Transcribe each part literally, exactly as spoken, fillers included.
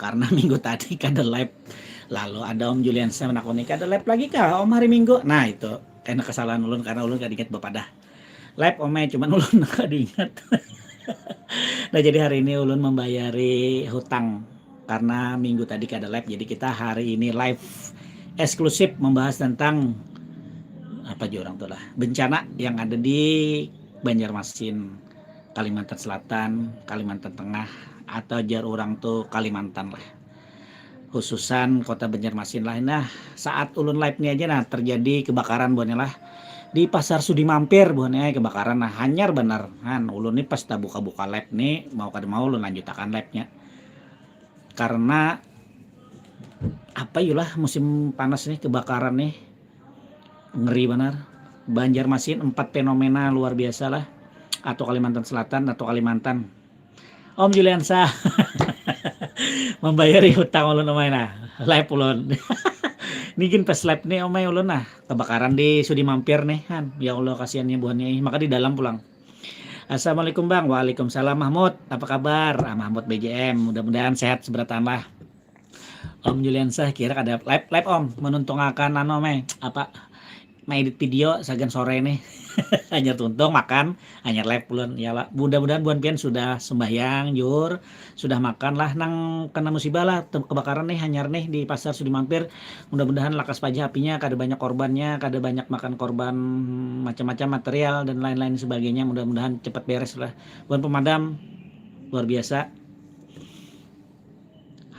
karena minggu tadi kada live. Lalu ada Om Juliansa menakuni, kada live lagi kah Om hari Minggu? Nah, itu kena kesalahan ulun karena ulun kada ingat bepadah. Live Om ai, cuman ulun kada ingat. Nah, jadi hari ini ulun membayari hutang karena minggu tadi kada live. Jadi kita hari ini live eksklusif membahas tentang apa aja orang tuh lah, bencana yang ada di Banjarmasin, Kalimantan Selatan, Kalimantan Tengah, atau jar orang tuh Kalimantan lah. Khususan kota Banjarmasin lah. Nah, saat ulun live ni aja nah terjadi kebakaran buhannya lah. Di Pasar Sudi Mampir buhannya kebakaran nah, hanyar benar. Han, ulun ni pas tabuka-buka live ni, mau kada mau ulun lanjutakan live-nya. Karena apa yulah musim panas nih, kebakaran nih. Ngeri benar. Banjarmasin empat fenomena luar biasa lah. Atau Kalimantan Selatan atau Kalimantan. Om Juliansa membayari hutang ulun Om ai nah. Live ulun. Ini gin pas live nih Om ai ulun nah. Kebakaran di Sudi Mampir nih kan. Ya Allah kasihannya buhannya. Maka di dalam pulang. Assalamualaikum Bang. Waalaikumsalam Mahmud. Apa kabar? Ah, Mahmud B J M. Mudah-mudahan sehat seberataan lah. Om Juliansa kira kada live live Om menuntungakan anu Om ai apa mengedit video sagan sore nih. Hanyar tuntung makan, hanyar live ulun ya lah. Mudah-mudahan buhan pian sudah sembahyang jur, sudah makan lah. Nang kena musibah lah kebakaran nih hanyar nih di Pasar Sudi Mampir. Mudah-mudahan lakas paja apinya, kada banyak korbannya, kada banyak makan korban macam-macam material dan lain-lain sebagainya. Mudah-mudahan cepat beres lah. Buhan pemadam luar biasa.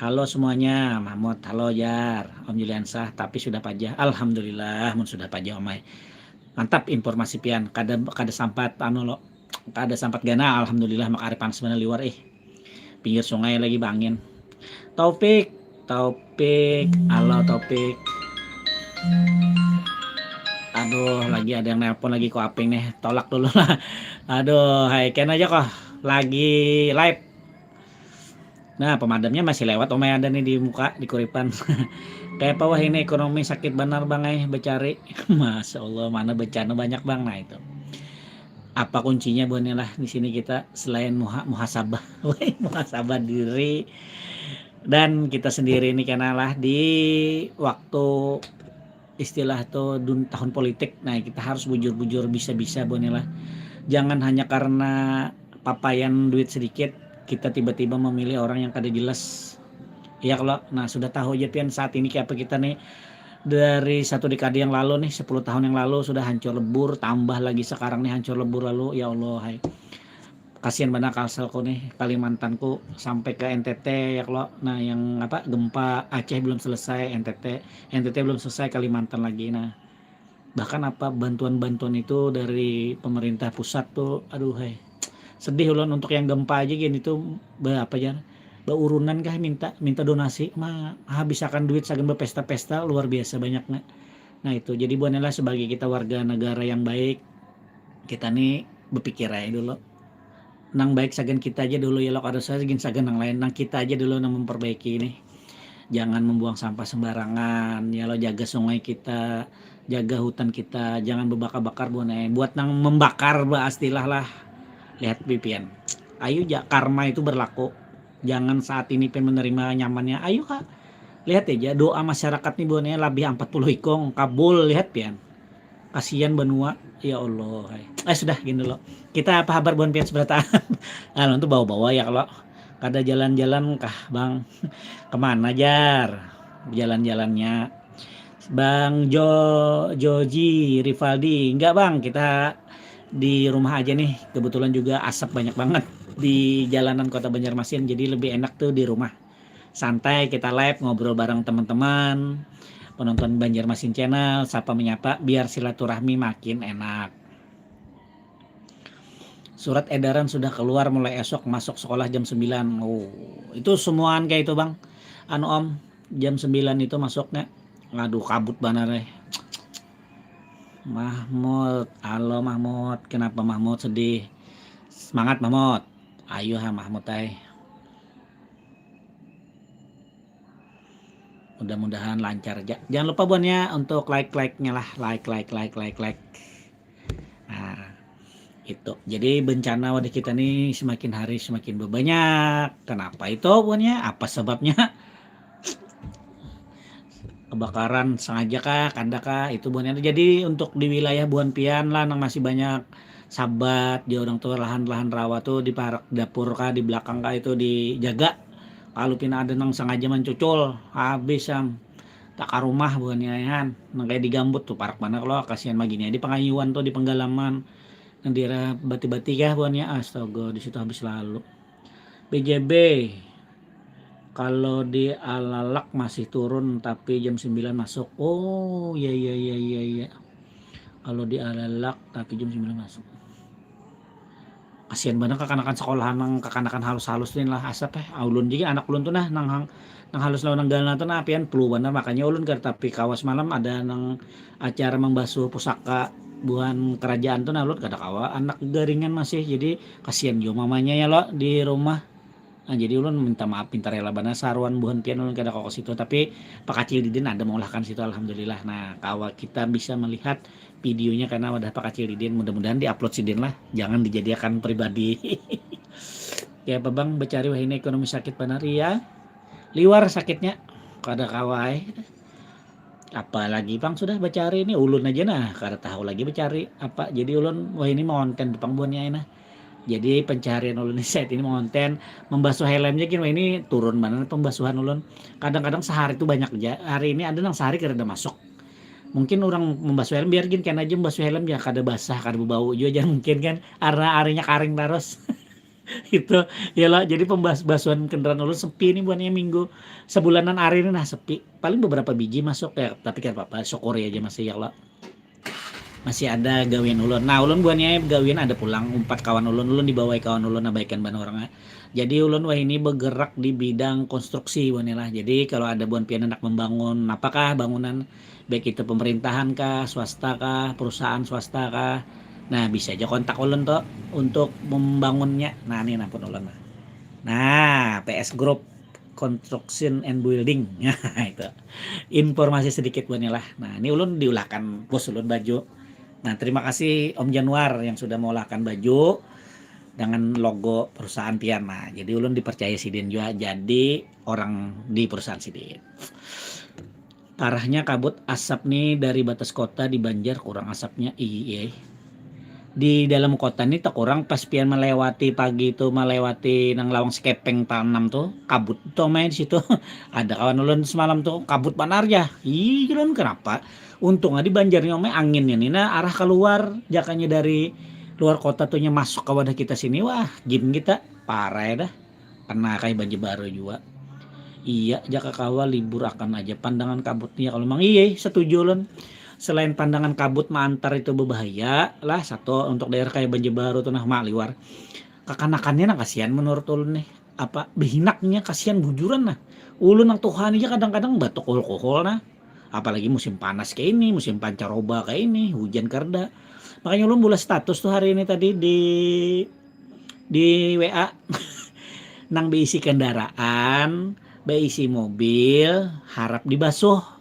Halo semuanya, Mahmud. Halo Jar, Om Juliansah. Tapi sudah pajah. Alhamdulillah, mun sudah pajah Om ai. Mantap informasi pian. Kada kada sampat anu lo. Kada sampat ganal, alhamdulillah, maka ari panas banar liwar ih. Pinggir sungai lagi bangin. Taufik, Taufik, halo Taufik. Aduh, lagi ada yang nelpon lagi ko aping nih. Tolak dulu lah. Aduh, hai ken aja kok. Lagi live. Nah, pemadamnya masih lewat Om ai ada nih di muka, di kuripan. Kayak apa wah ini ekonomi sakit banar Bang ai becari. Masya Allah, mana bencana banyak Bang. Nah, itu. Apa kuncinya buhannya lah di sini kita selain muha muhasabah. Woi, muhasabah diri. Dan kita sendiri ini kena lah di waktu istilah tuh dun tahun politik. Nah, kita harus bujur-bujur bisa-bisa buhannya lah. Jangan hanya karena papaian duit sedikit kita tiba-tiba memilih orang yang kada jelas. Iya kalau nah sudah tahu aja pian saat ini kayak apa kita nih dari satu dekade yang lalu nih, sepuluh tahun yang lalu sudah hancur lebur, tambah lagi sekarang nih hancur lebur lalu, ya Allah hai. Kasihan banar Kalselku nih, Kalimantanku sampai ke N T T ya kalau nah yang apa gempa Aceh belum selesai, N T T N T T belum selesai, Kalimantan lagi. Nah, bahkan apa bantuan-bantuan itu dari pemerintah pusat tuh aduh hai. Sedih ulun untuk yang gempa aja gini tuh be, apa ya? Baurunan kah minta minta donasi mah habisakan duit sagan berpesta-pesta luar biasa banyaknya. Nah, itu jadi buannya lah sebagai kita warga negara yang baik kita nih berpikir aja dulu nang baik sagan kita aja dulu ya lo kada usah gin sagan nang lain, nang kita aja dulu nang memperbaiki nih. Jangan membuang sampah sembarangan ya lo, jaga sungai kita, jaga hutan kita, jangan berbakar-bakar buanai buat nang membakar baastilah lah. Lihat pipian, ayu ja karma itu berlaku. Jangan saat ini pian menerima nyamannya, ayu kak. Lihat aja doa masyarakat nih buanai lebih empat puluh ikong kabul, lihat pian. Kasian banua ya Allah hai. Eh sudah gini dulu. Kita apa habar buan pian seberataan? Alon tuh bawa-bawa ya kalau kada jalan-jalan kah bang? Kemana jar jalan-jalannya? Bang Jo Joji Rivaldi, enggak bang, kita di rumah aja nih. Kebetulan juga asap banyak banget di jalanan Kota Banjarmasin, jadi lebih enak tuh di rumah. Santai kita live ngobrol bareng teman-teman penonton Banjarmasin Channel, sapa menyapa biar silaturahmi makin enak. Surat edaran sudah keluar mulai esok masuk sekolah jam sembilan. Oh, itu semuaan kayak itu bang. Anu om, jam sembilan itu masuknya. Aduh kabut banar eh. Mahmud, halo Mahmud, kenapa Mahmud sedih? Semangat Mahmud. Ayo ha Mahmud ay. Mudah-mudahan lancar aja. Jangan lupa buannya untuk like-like-nya lah, like like like like like. Nah, Itu. Jadi bencana wadah kita nih semakin hari semakin berbanyak. Kenapa itu buhannya? Apa sebabnya? Kebakaran sengaja kah, kada kah, itu buhannya. Jadi untuk di wilayah buhan pian lah nang masih banyak sabat di orang tua, lahan-lahan rawa tuh di parak dapur kah, di belakang kah, itu dijaga. Kalau pina ada nang sengaja mencucul, habis am. Tak ka rumah buhannya, nang kayak digambut tuh parak mana kalau kasihan magini di pengayuan tuh di penggalaman. Nang daerah bati-bati kah buhannya, astaga di situ habis lalu. B J B kalau di Alalak masih turun tapi jam sembilan masuk. Oh ya ya ya ya ya. Kalau di Alalak tapi jam sembilan masuk. Kasihan banget kakanakan sekolahan nang kakanakan halus-halus nih lah asap eh. Ulun juga anak ulun tuh nah nang nang halus lawan nang galna tuh nah pian perlu banget makanya ulun kada tapi kawas malam ada nang acara membasuh pusaka buhan kerajaan tuh nah ulun kada kawa anak garingan masih jadi kasihan juga mamanya ya lo di rumah. Nah, jadi ulun minta maaf minta rela bana saruan buhan pian ulun kada kau ke situ tapi Pak Kacil Didin ada mengulahkan situ alhamdulillah. Nah, kawa kita bisa melihat videonya karena wadah Pak Kacil Didin mudah-mudahan diupload sidin lah jangan dijadikan pribadi. Ya apa bang becari wah ini ekonomi sakit benar iya. Liwar sakitnya kada kawai. Apalagi pang sudah becari ini ulun aja nah kada tahu lagi becari apa jadi ulun wah ini mau konten pang buannya nah. Jadi pencarian ulun saat ini mau konten membasuh helmnya gini wah ini turun mana pembasuhan ulun. Kadang-kadang sehari itu banyak aja. Hari ini ada nang sehari kada masuk. Mungkin orang membasuh helm biar gini kan aja membasuh helm ya kada basah kada bau juga aja mungkin kan karena arinya karing terus. Itu ya lah jadi pembasuhan kendaraan ulun sepi ini bukannya minggu sebulanan hari ini nah sepi paling beberapa biji masuk ya tapi kan apa syukuri aja masih ya Allah. Masih ada gawian ulun nah ulun buahnya gawian ada pulang umpat kawan ulun ulun dibawai kawan ulun abaikan ban orang. Jadi ulun wah ini bergerak di bidang konstruksi buahnya lah jadi kalau ada buan pian anak membangun apakah bangunan baik itu pemerintahan kah swasta kah perusahaan swasta kah. Nah bisa aja kontak ulun tuh untuk membangunnya nah ini nampun ulun lah. Nah P S Group Construction and Building. Nah, itu. Informasi sedikit buatnya lah. Nah, ini ulun diulahkan bos ulun baju. Nah, terima kasih Om Januar yang sudah mengulahkan baju dengan logo perusahaan pian. Nah, jadi ulun dipercaya sidin juga jadi orang di perusahaan sidin. Parahnya kabut asap nih dari batas kota di Banjar kurang asapnya iya. Di dalam kota nih tak kurang pas pian melewati pagi itu melewati nang lawang sekepeng tanam tuh kabut tuh main di situ. Ada kawan ulun semalam tuh kabut banar ya. Ih ulun kenapa? Untung di Banjar nih omai anginnya nih nah arah keluar jakanya dari luar kota tuhnya masuk ke wadah kita sini wah gim kita parah ya dah. Kena kai baju baru jua. Iya, jaka kawa libur akan aja pandangan kabutnya kalau mang iya setuju ulun. Selain pandangan kabut maantar itu berbahaya lah satu untuk daerah kayak Banjarbaru tuh nah mak liwar. Kakanakannya nah kasihan menurut ulun nih. Apa behinaknya kasihan bujuran nah. Ulun nang tuhan aja kadang-kadang batuk alkohol nah. Apalagi musim panas kayak ini, musim pancaroba kayak ini, hujan kerda. Makanya ulun bulat status tuh hari ini tadi di di W A nang beisi kendaraan, beisi mobil, harap dibasuh.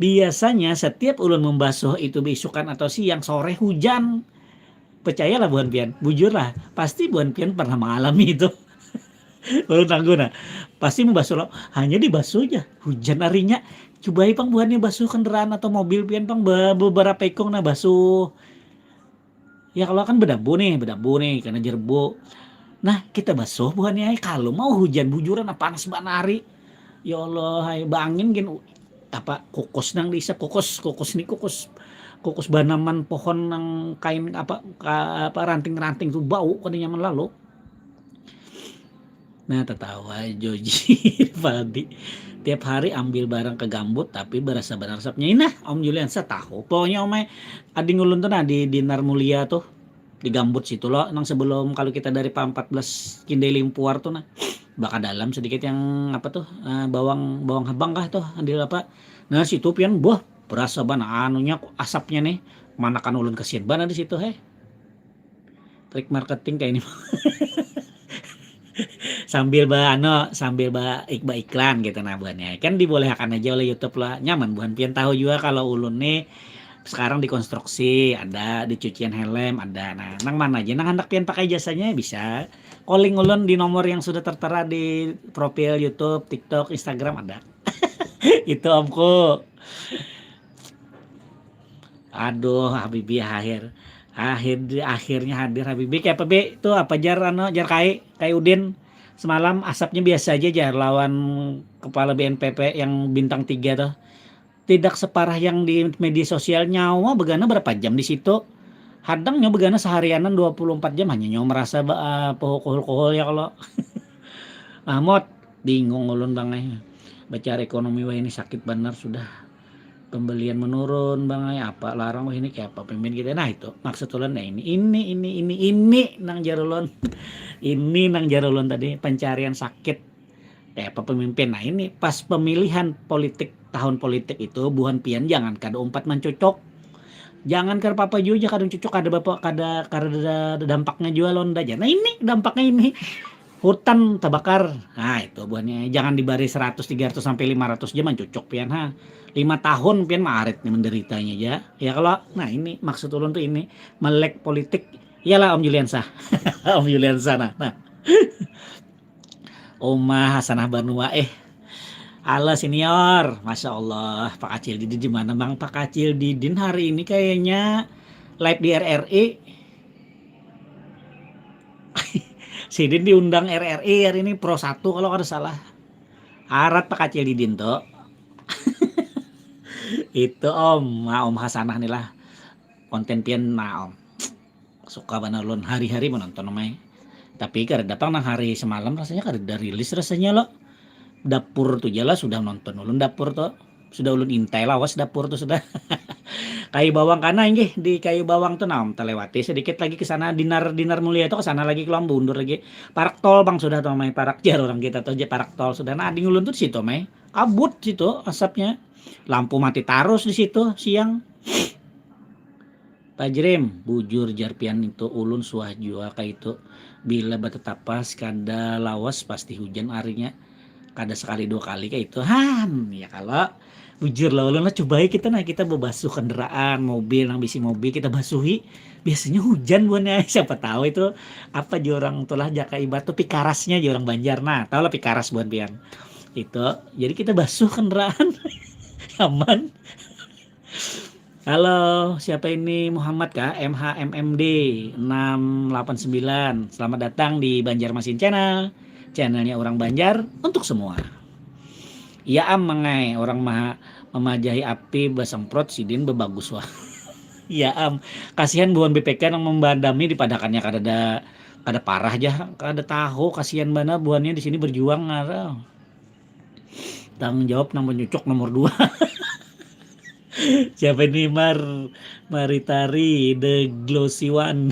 Biasanya setiap ulun membasuh itu beisukan atau siang sore hujan. Percayalah buhan pian, bujurlah, pasti buhan pian pernah mengalami itu. Ulun tangguh nah, pasti membasuh lo, hanya dibasuh aja, hujan arinya. Coba pang buhannya basuh kendaraan atau mobil pian pang beberapa ikung nah basuh. Ya kalau kan bedabu nih, bedabu nih karena jerbu. Nah, kita basuh buhannya ai kalau mau hujan bujuran nah panas banari. Ya Allah, hai bangin gin apa kukus nang diisap kukus kukus nih kukus kukus banaman pohon nang kain apa ka, apa ranting-ranting tuh bau kada nyaman lalu. Nah, tatawa Joji Faldi. Tiap hari ambil barang ke gambut tapi berasa benar sapnya inah Om Julian setahu. Pokoknya omai ading ulun tuh nah di Dinar Mulia tuh di gambut situ loh nang sebelum kalau kita dari P empat belas Kindai Limpuar tuh nah bakal dalam sedikit yang apa tuh eh, bawang bawang habang kah tuh andil apa nah situ pian buah berasa bana anunya asapnya nih manakan ulun kesian bana di situ heh. Trik marketing kayak ini sambil ba ano sambil ba ik ba iklan gitu nah buhannya kan dibolehkan aja oleh YouTube lah nyaman buhan pian tahu juga kalau ulun nih sekarang di konstruksi ada, di cucian helm ada. Nah, nang mana aja nang hendak pian pakai jasanya bisa calling ulun di nomor yang sudah tertera di profil YouTube, TikTok, Instagram ada. Itu omku. Aduh, Habibi akhir akhir akhirnya hadir Habibi. Kayak apa Bi? Itu apa jar anu jar kai kai Udin semalam asapnya biasa aja jar lawan kepala B N P P yang bintang tiga tuh. Tidak separah yang di media sosial. Nyawa begana berapa jam di situ? Hadang nyawa begana seharianan dua puluh empat jam hanya nyawa merasa ba- eh, pohol-kohol ya kalau. Mahmud, bingung ulun bang eh. Baca ekonomi wah ini sakit benar sudah. Pembelian menurun bang eh. Apa larang wah ini kayak apa pemimpin kita. Nah itu maksud ulun nah ini ini ini ini ini nang jarulun. Ini nang jarulun tadi pencarian sakit. Kayak apa pemimpin. Nah ini pas pemilihan politik tahun politik itu buhan pian jangan kada umpat mancocok. Jangan kada apa-apa jua kada cocok kada bapak kada kada dampaknya jua londa aja. Nah ini dampaknya ini hutan terbakar. Nah itu buahnya jangan dibari seratus tiga ratus sampai lima ratus jam mancocok pian ha. Lima tahun pian maarit nih menderitanya aja. Ya kalau nah ini maksud ulun tuh ini melek politik. Iyalah Om Juliansa. Om Juliansa nah. Nah. Uma Hasanah Banua eh. Halo senior, masya Allah Pak Acil Didin di mana bang? Pak Acil Didin hari ini kayaknya live di R R I. Sidin diundang R R I hari ini pro satu kalau kada salah. Arat Pak Acil Didin tuh. Itu om, nah, om Hasanah nih lah. Konten pian nah om. Suka banar ulun hari-hari menonton mai. Tapi kada pang nang hari semalam rasanya kada rilis rasanya lo. Dapur tu jala sudah nonton ulun dapur tu. Sudah ulun intai lawas dapur tu sudah. Kayu bawang kana inggih di kayu bawang tu nah om terlewati sedikit lagi ke sana dinar dinar mulia tu ke sana lagi keluar mundur lagi. Parak tol bang sudah tu mai parak jar orang kita tu aja parak tol sudah nah ading ulun tu di situ mai. Kabut situ asapnya. Lampu mati tarus di situ siang. Pajrim, bujur jar pian itu ulun suah jua kaitu. Bila batetapas kada lawas pasti hujan arinya. Kada sekali dua kali kaitu. Han, ya kalo. Bujur lah ulun lah cubai kita nah kita bebasuh kendaraan, mobil nang bisi mobil kita basuhi. Biasanya hujan buhannya siapa tahu itu apa jua orang tulah jaka ibarat tuh pikarasnya jua orang Banjar. Nah, tahu lah pikaras buhan pian. Itu. Jadi kita basuh kendaraan. Aman. Halo, siapa ini Muhammad kah? M H M M D enam delapan sembilan. Selamat datang di Banjarmasin Channel. Channelnya orang Banjar untuk semua. Ya am mangai orang maha memajahi api basemprot sidin bebagus wah. Ya am, kasihan buhan B P K yang membandami dipadakannya kada ada kada parah aja, kada tahu kasihan mana buhannya di sini berjuang ngarau. Tanggung jawab nang menyucuk nomor dua. Siapa ini Mar Maritari the glossy one.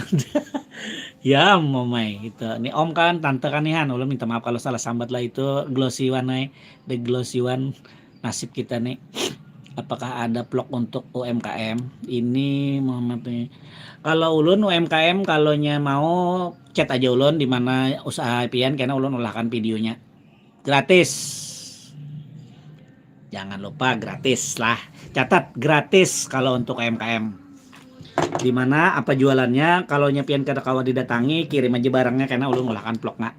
Ya momai gitu. Ini om kan tante kan nih han ulun minta maaf kalau salah sambat lah itu glossy one ay. The glossy one nasib kita nih. Apakah ada vlog untuk U M K M? Ini Muhammad nih. Kalau ulun U M K M kalau nya mau chat aja ulun di mana usaha pian karena ulun ulahkan videonya. Gratis. Jangan lupa gratis lah. Catat gratis kalau untuk U M K M. Di mana apa jualannya? Kalau nya pian kada kawa didatangi, kirim aja barangnya karena ulun ngulahkan vlog nga.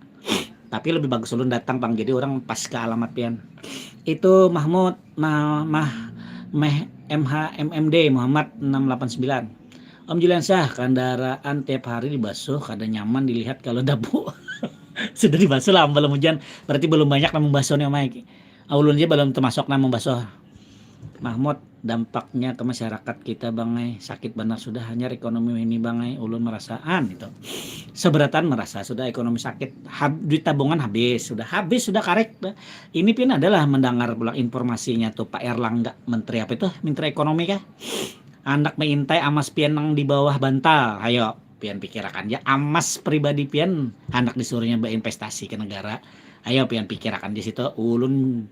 Tapi lebih bagus ulun datang pang jadi orang pas ke alamat pian. Itu Mahmud mah mah meh M H M M D Muhammad enam delapan sembilan. Om Juliansyah, kendaraan tiap hari dibasuh kada nyaman dilihat kalau dabu. Sudah dibasuh lah belum hujan, berarti belum banyak nang membasuh nih Om Aik. Ulun aja belum termasuk nang membasuh. Mahmud, dampaknya ke masyarakat kita bangai sakit benar sudah hanyar ekonomi ini bangai ulun merasaan itu. Seberatan merasa sudah ekonomi sakit, hab, duit tabungan habis, sudah habis sudah karek. Ini pin adalah mendengar pulang informasinya tuh Pak Erlangga, menteri apa itu? Menteri ekonomi kah? Anak meintai amas pian nang di bawah bantal. Ayo, pian pikirakan ya amas pribadi pian anak disuruhnya berinvestasi ke negara. Ayo pian pikirakan di situ ulun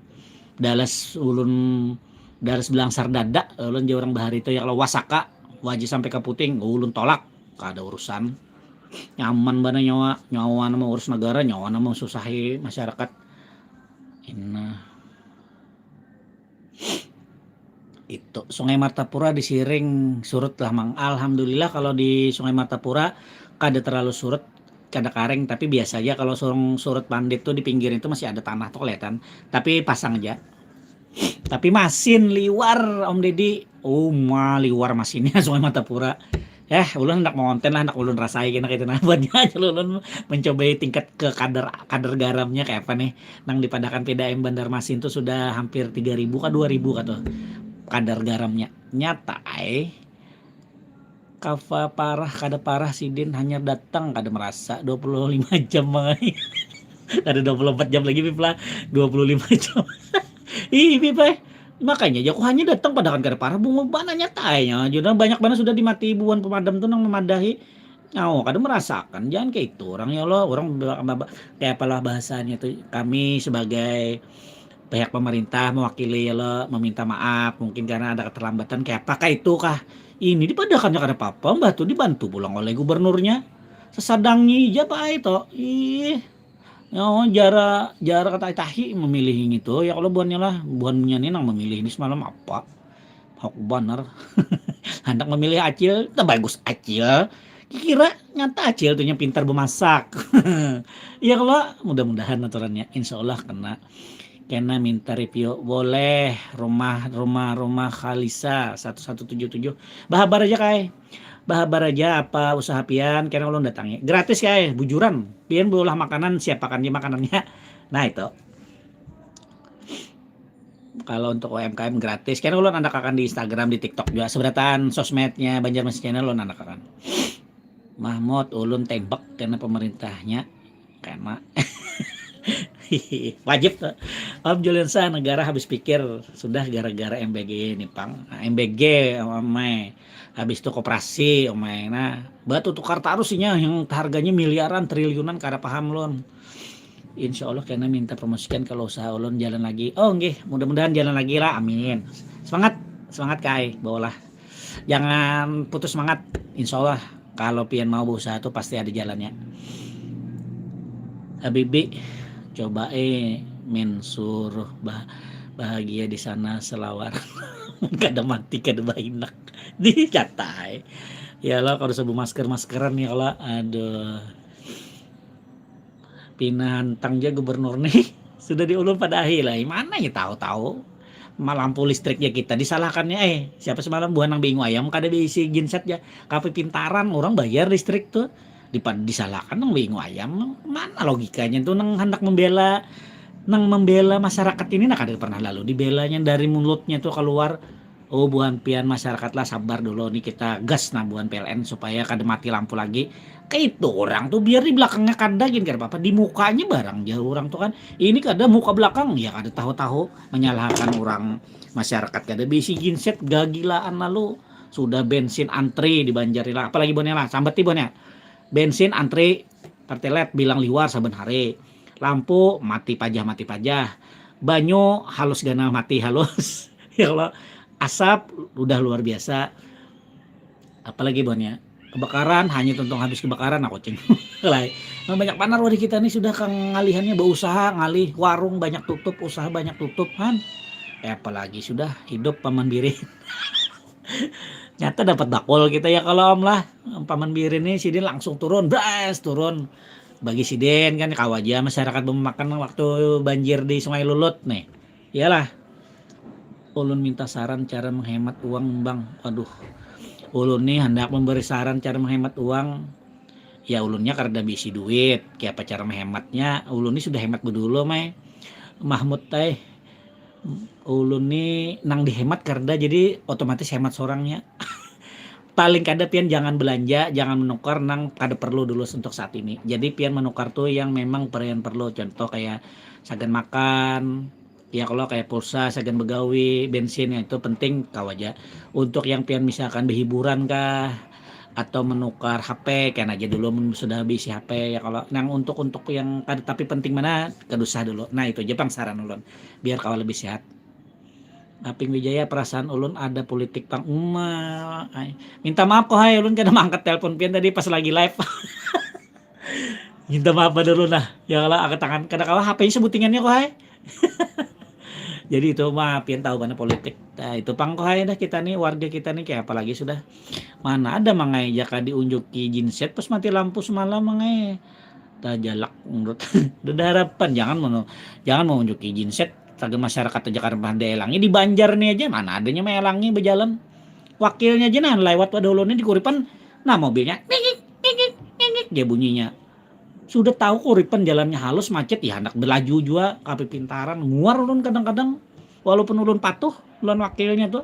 dalas ulun dalas belangsar dada ulun jauh orang bahari itu ya kalau wasaka wajib sampai ke puting ulun tolak kada urusan nyaman bana nyawa nyawa nama urus negara nyawa nama susahi masyarakat. Inna. Itu Sungai Martapura di Siring surut lah, Mang. Alhamdulillah kalau di Sungai Martapura kada terlalu surut, kada karing, tapi biasa aja kalau surung surut pandit tuh di pinggir itu masih ada tanah tuh kelihatan. Tapi pasang aja. Tapi masin liwar, Om Dedi. Uma liwar masinnya Sungai Martapura. Eh, ulun hendak mengonten lah, hendak ulun rasai kena itu nah buatnya aja ulun mencobai tingkat ke kadar kadar garamnya kayak apa nih. Nang dipadakan P D A M Banjarmasin tuh sudah hampir tiga ribu kah dua ribu kah tuh kadar garamnya. Nyata ai. Kapa parah kada parah sidin hanyar datang kada merasa dua puluh lima jam mangai. Kada dua puluh empat jam lagi Pip lah, dua puluh lima jam. Ih Pip eh. Makanya jaku hanya datang padakan kada parah bunga bana nyata ai nya. Juna banyak bana sudah dimati buan pemadam tuh nang memadahi. Nyawa kada merasakan, jangan kayak itu orang ya Allah, orang ba- ba- ba- kayak apalah bahasanya tuh, kami sebagai pihak pemerintah mewakili ya Allah meminta maaf mungkin karena ada keterlambatan kayak apa kayak itu kah. Ini dipadakannya kada apa-apa, mbah tuh dibantu pulang oleh gubernurnya. Sesadangnya aja pak itu. Ih. Oh, jara jara kata tahi memilih ini tuh ya kalau buannya lah, buannya nih nang memilih ini semalam apa? Hok banar. Hendak memilih acil, tak bagus acil. Kira nyata acil tuh yang pintar memasak. Ya kalau mudah-mudahan aturannya, insya Allah kena. Kena minta review boleh, rumah rumah rumah Khalisa satu satu tujuh tujuh. Bahabar aja kai. Bahabar aja apa usaha pian, kena ulun datangi. Gratis kai, bujuran. Pian beolah makanan, siapakan aja makanannya. Nah itu. Kalau untuk U M K M gratis, kan ulun anak akan di Instagram, di TikTok juga. Seberatan sosmednya Banjarmasin Channel ulun anak akan. Mahmud ulun tembak karena pemerintahnya karena wajib tuh. Om Juliansa negara habis pikir sudah gara-gara M B G ini pang. Nah, M B G omai habis itu koperasi omai. Nah, batu tukar tarusinya yang harganya miliaran triliunan kada paham lon. Insya Allah kena minta promosikan kalau usaha ulun jalan lagi. Oh nggih, mudah-mudahan jalan lagi lah. Amin. Semangat, semangat kai, bawalah. Jangan putus semangat. Insya Allah kalau pian mau berusaha tuh pasti ada jalannya. Habibi, coba eh min suruh bah bahagia di sana selawar. Kada mati kada bahinak. Dicatai. Ya Allah kalau sebelum masker-maskeran ya Allah. Aduh. Pinantang ja gubernur nih sudah diulun pada ahi lah mana ya tahu-tahu lampu listrik ya kita disalahkannya eh siapa semalam buah nang bingung ayam kada diisi genset ya kafe pintaran orang bayar listrik tuh disalahkan nang bingung ayam mana logikanya tuh nang hendak membela nang membela masyarakat ini nah kada pernah lalu dibelanya dari mulutnya tuh keluar. Oh buhan pian masyarakat lah sabar dulu nih kita gas nah buhan P L N supaya kada mati lampu lagi. Kayak itu orang tuh biar di belakangnya kada gin kada apa-apa di mukanya barang jauh orang tuh kan. Ini kada muka belakang ya kada tahu-tahu menyalahkan orang masyarakat kada bisi ginset gagilaan lalu sudah bensin antri di Banjar lah apalagi buhannya lah sambat buhannya bensin antri pertelet bilang liwar saben hari lampu mati pajah mati pajah banyu halus ganal mati halus ya Allah asap udah luar biasa apalagi buhannya kebakaran hanya tuntung habis kebakaran aku cing lai nah, banyak panar wadah kita nih sudah kang ngalihannya berusaha ngalih warung banyak tutup usaha banyak tutup han eh, apalagi sudah hidup paman birin nyata dapat bakul kita ya kalau om lah paman birin nih sidin langsung turun bras turun bagi sidin kan kawaja masyarakat memakan waktu banjir di Sungai Lulut nih iyalah Ulun minta saran cara menghemat uang bang. Aduh. Ulun nih hendak memberi saran cara menghemat uang. Ya ulunnya karena bisi duit. Kayak apa cara menghematnya? Ulun nih sudah hemat bedulu mai. Mahmud teh. Ulun nih nang dihemat karena jadi otomatis hemat sorangnya. Paling kada pian jangan belanja, jangan menukar nang kada perlu dulu untuk saat ini. Jadi pian menukar tuh yang memang pian perlu. Contoh kayak sagan makan, ya kalau kayak pulsa sagan begawi bensin ya itu penting kau aja untuk yang pian misalkan berhiburan kah atau menukar H P kan aja dulu sudah habis H P ya kalau yang untuk untuk yang kada tapi penting mana kada usah dulu nah itu aja pang saran ulun biar kau lebih sehat Aping Wijaya perasaan ulun ada politik pang uma minta maaf kok hai ulun kada mangkat telepon pian tadi pas lagi live minta maaf pada ulun lah ya kalau angkat tangan kada kawa H P-nya sebutingannya kok hai Jadi itu mah pian tahu mana politik. Nah, itu pangkohai dah kita nih, warga kita nih kayak apa lagi sudah. Mana ada mangai jaka diunjuki jinset pas mati lampu semalam mangai. Tajalak menurut. Udah harapan jangan mau jangan mau unjuki jinset. Taga masyarakat aja karena pandai elangi di Banjar nih aja mana adanya maelangi berjalan. Wakilnya aja nah lewat pada ulunnya di kuripan nah mobilnya ngik ngik ngik ngik dia bunyinya. Sudah tahu kuripan jalannya halus macet ya hendak berlaju juga kapipintaran nguar ulun kadang-kadang walaupun ulun patuh ulun wakilnya tuh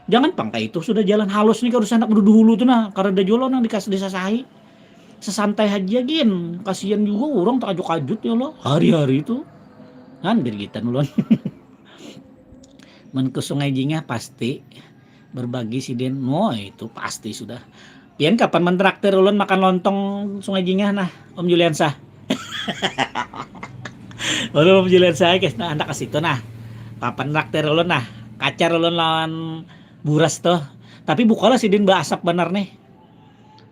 jangan pang kayak itu sudah jalan halus nih harus anak dulu tuh nah karena ada jual nang dikas disasahi sesantai aja gin kasihan juga orang tak ajut-ajut ya lo hari-hari itu kan gergitan ulun men ke Sungai Jingah pasti berbagi sidin no itu pasti sudah pian kapan mentraktir ulun makan lontong Sungai Jingah nah Om Juliansah Lalu Om Julian saya guys, nah anak ke situ nah. Papan traktir ulun nah. Kacar ulun lawan buras tuh. Tapi bukalah sidin baasap benar nih.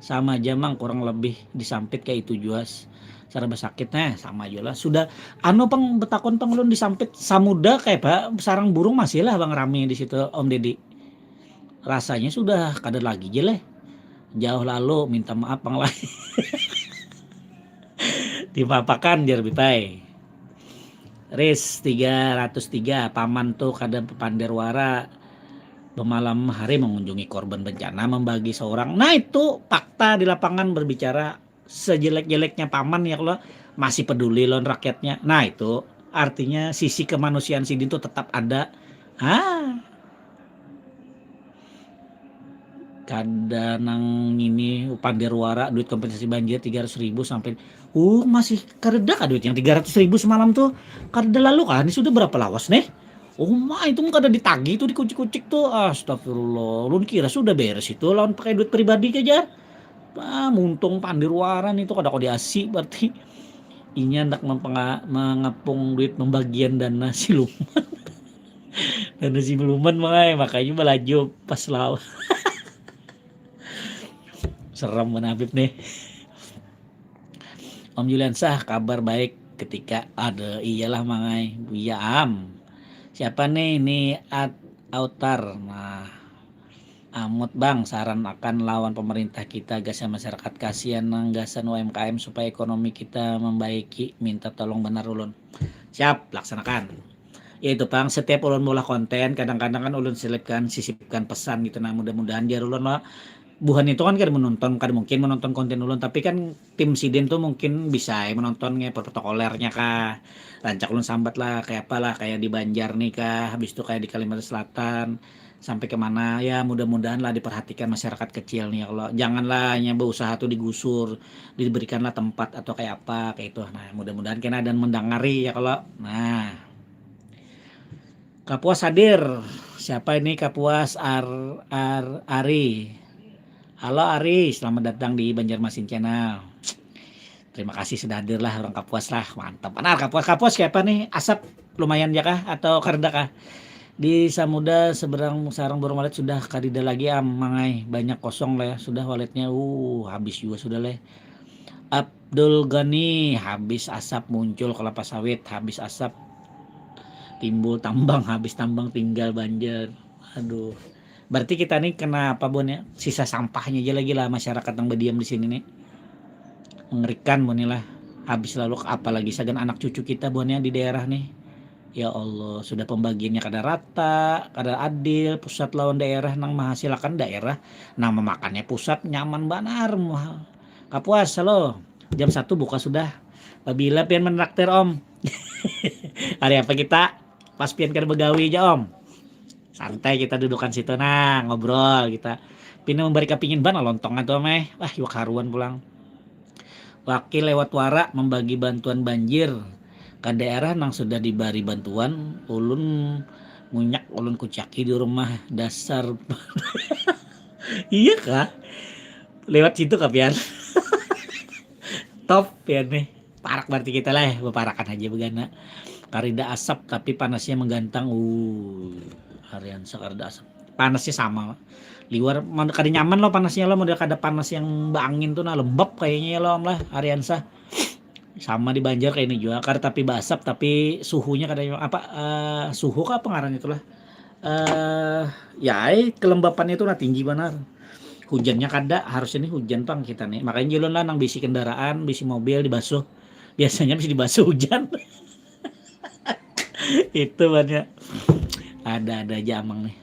Sama aja mang kurang lebih disampit kayak itu juas. Cara besakit nah sama aja lah. Sudah anu pang betakon pang ulun disampit samuda kayak apa sarang burung masih lah bang rame di situ Om Dedi. Rasanya sudah kada lagi je leh. Jauh lalu minta maaf pang lah. Dimapakan jar bipai. Ris tiga ratus tiga paman tuh kada pander wara bemalam hari mengunjungi korban bencana membagi seorang nah itu fakta di lapangan berbicara sejelek-jeleknya paman ya kalau masih peduli lawan rakyatnya nah itu artinya sisi kemanusiaan sidin tuh tetap ada ah kada nang ini pander wara duit kompensasi banjir tiga ratus ribu sampai uh masih kada kah duit yang tiga ratus ribu semalam tuh kada lalu kah ini sudah berapa lawas nih oh ma itu kada ditagih tuh dikucik-kucik tuh astagfirullah ulun kira sudah beres itu lawan pakai duit pribadi kejar ah, muntung pander wara nih tuh kada kau diasi berarti inya hendak mempenga- mengepung duit pembagian dana siluman dana siluman mangai makanya melaju pas lawan serem mana Habib nih. Om Juliansah kabar baik ketika ada iyalah mangai iya am siapa nih ini at autar nah amut bang saran akan lawan pemerintah kita gasan masyarakat kasihan nang gasan U M K M supaya ekonomi kita membaiki minta tolong benar ulun siap laksanakan ya itu pang setiap ulun maulah konten kadang-kadang kan ulun selipkan sisipkan pesan gitu nah mudah-mudahan jar ulun lah buhan itu kan kada menonton kada mungkin menonton konten ulun tapi kan tim sidin tuh mungkin bisa ya menonton kayak protokolernya kah rancak ulun sambat lah kayak apalah kayak di Banjar nih kah habis itu kayak di Kalimantan Selatan sampai kemana ya mudah-mudahan lah diperhatikan masyarakat kecil nih ya kalau janganlah hanya berusaha tuh digusur diberikanlah tempat atau kayak apa kayak itu nah mudah-mudahan kena dan mendengari ya kalau nah Kapuas hadir. Siapa ini Kapuas Ar, Ar, Ari? Halo Ari, selamat datang di Banjarmasin Channel. Terima kasih sudah hadir lah orang Kapuas lah. Mantap. Benar Kapuas. Kapuas siapa nih? Asap lumayan ya kah atau kereda kah? Di Samuda seberang sarang burung walet sudah kadida lagi am mangai banyak kosong lah ya sudah waletnya uh habis juga sudah leh Abdul Ghani habis asap muncul kelapa sawit habis asap timbul tambang habis tambang tinggal banjir aduh berarti kita nih kena apa buannya sisa sampahnya aja lagi lah masyarakat yang berdiam di sini nih mengerikan buannya lah habis lalu apalagi sagan anak cucu kita buannya di daerah nih ya Allah sudah pembagiannya kada rata kada adil pusat lawan daerah nang menghasilkan daerah nang memakannya pusat nyaman banar muha kapuas halo jam satu buka sudah babila pian menraktir om hari apa kita pas pian kada begawi aja om santai kita dudukan situ nah ngobrol kita pina membari kapingin bana lontong atau meh wah iwak haruan pulang Wakil lewat wara membagi bantuan banjir ka daerah nang sudah dibari bantuan, ulun munyak ulun kucaki di rumah dasar. Iya kah? Lewat situ kah pian? Top pian nih. Parak berarti kita lah, beparakan aja begana. Karida asap tapi panasnya menggantang. Uh, harian sakarida asap. Panasnya sama. Liwar kada nyaman lo panasnya lo model kada panas yang bangin tuh nah lembab kayaknya lo lah Ariansa Sama di Banjar kayak ini juga, kada tapi basap, tapi suhunya kada apa, uh, suhu kah apa ngaran itulah. Uh, ya, kelembapannya itu nah tinggi benar. Hujannya kada, harusnya nih hujan pang kita nih. Makanya ulun lah nang bisi kendaraan, bisi mobil dibasuh. Biasanya bisa dibasuh hujan. Itu banyak. Ada-ada aja amang nih.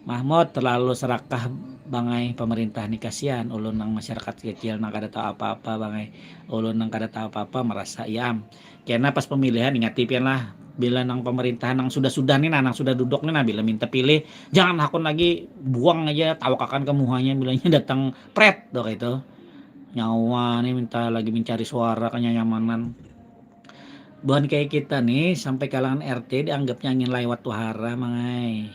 Mahmud, terlalu serakah bangai pemerintah nih, kasihan ulun nang masyarakat kecil nang kada tahu apa-apa bangai. Ulun nang kada tahu apa-apa merasa iam. Kena pas pemilihan, ingati pian lah, bila nang pemerintahan nang sudah-sudah nih nah, nang sudah duduk nih nah, bila minta pilih, jangan hakun lagi, buang aja, tawakakan ke muhanya bilanya datang pret doh itu. Nyawa nih minta lagi mencari suara kenyamanan. Buhan kayak kita nih sampai kalangan R T dianggapnya angin lewat wahara mangai.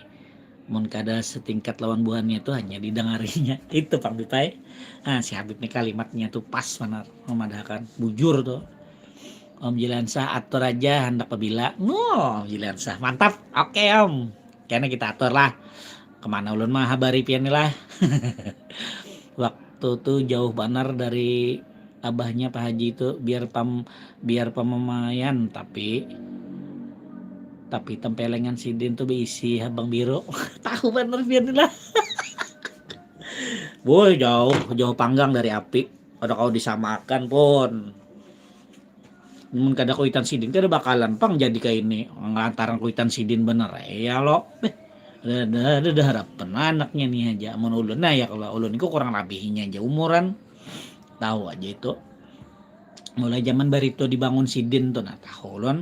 Mun kada setingkat lawan buhannya tuh hanya didengarinya. Itu pang Bipai. Nah, si Habib nih kalimatnya tuh pas benar, memadahakan, bujur tuh. Om Jiliansah atur aja hendak pabila. Nuh, Om Jiliansah mantap. Oke Om, kena kita atur lah. Kemana ulun menghabari pian nih lah. Waktu tuh jauh banar dari abahnya Pak Haji itu, biar pam biar pamamaian tapi tapi tempelengan sidin tuh beisi habang biru. Tahu banar pian lah. Boy, jauh jauh panggang dari api, kada kau disamakan pun. Mun kada kuitan sidin kada bakalan pang jadi kayak ini lantaran kuitan sidin bener ya lo. Ada ada harapan anaknya nih aja. Mun ulun nah ya kalau ulun itu kurang lebihnya aja umuran. Tahu aja itu. Mulai zaman Barito dibangun sidin tuh nah tahu ulun.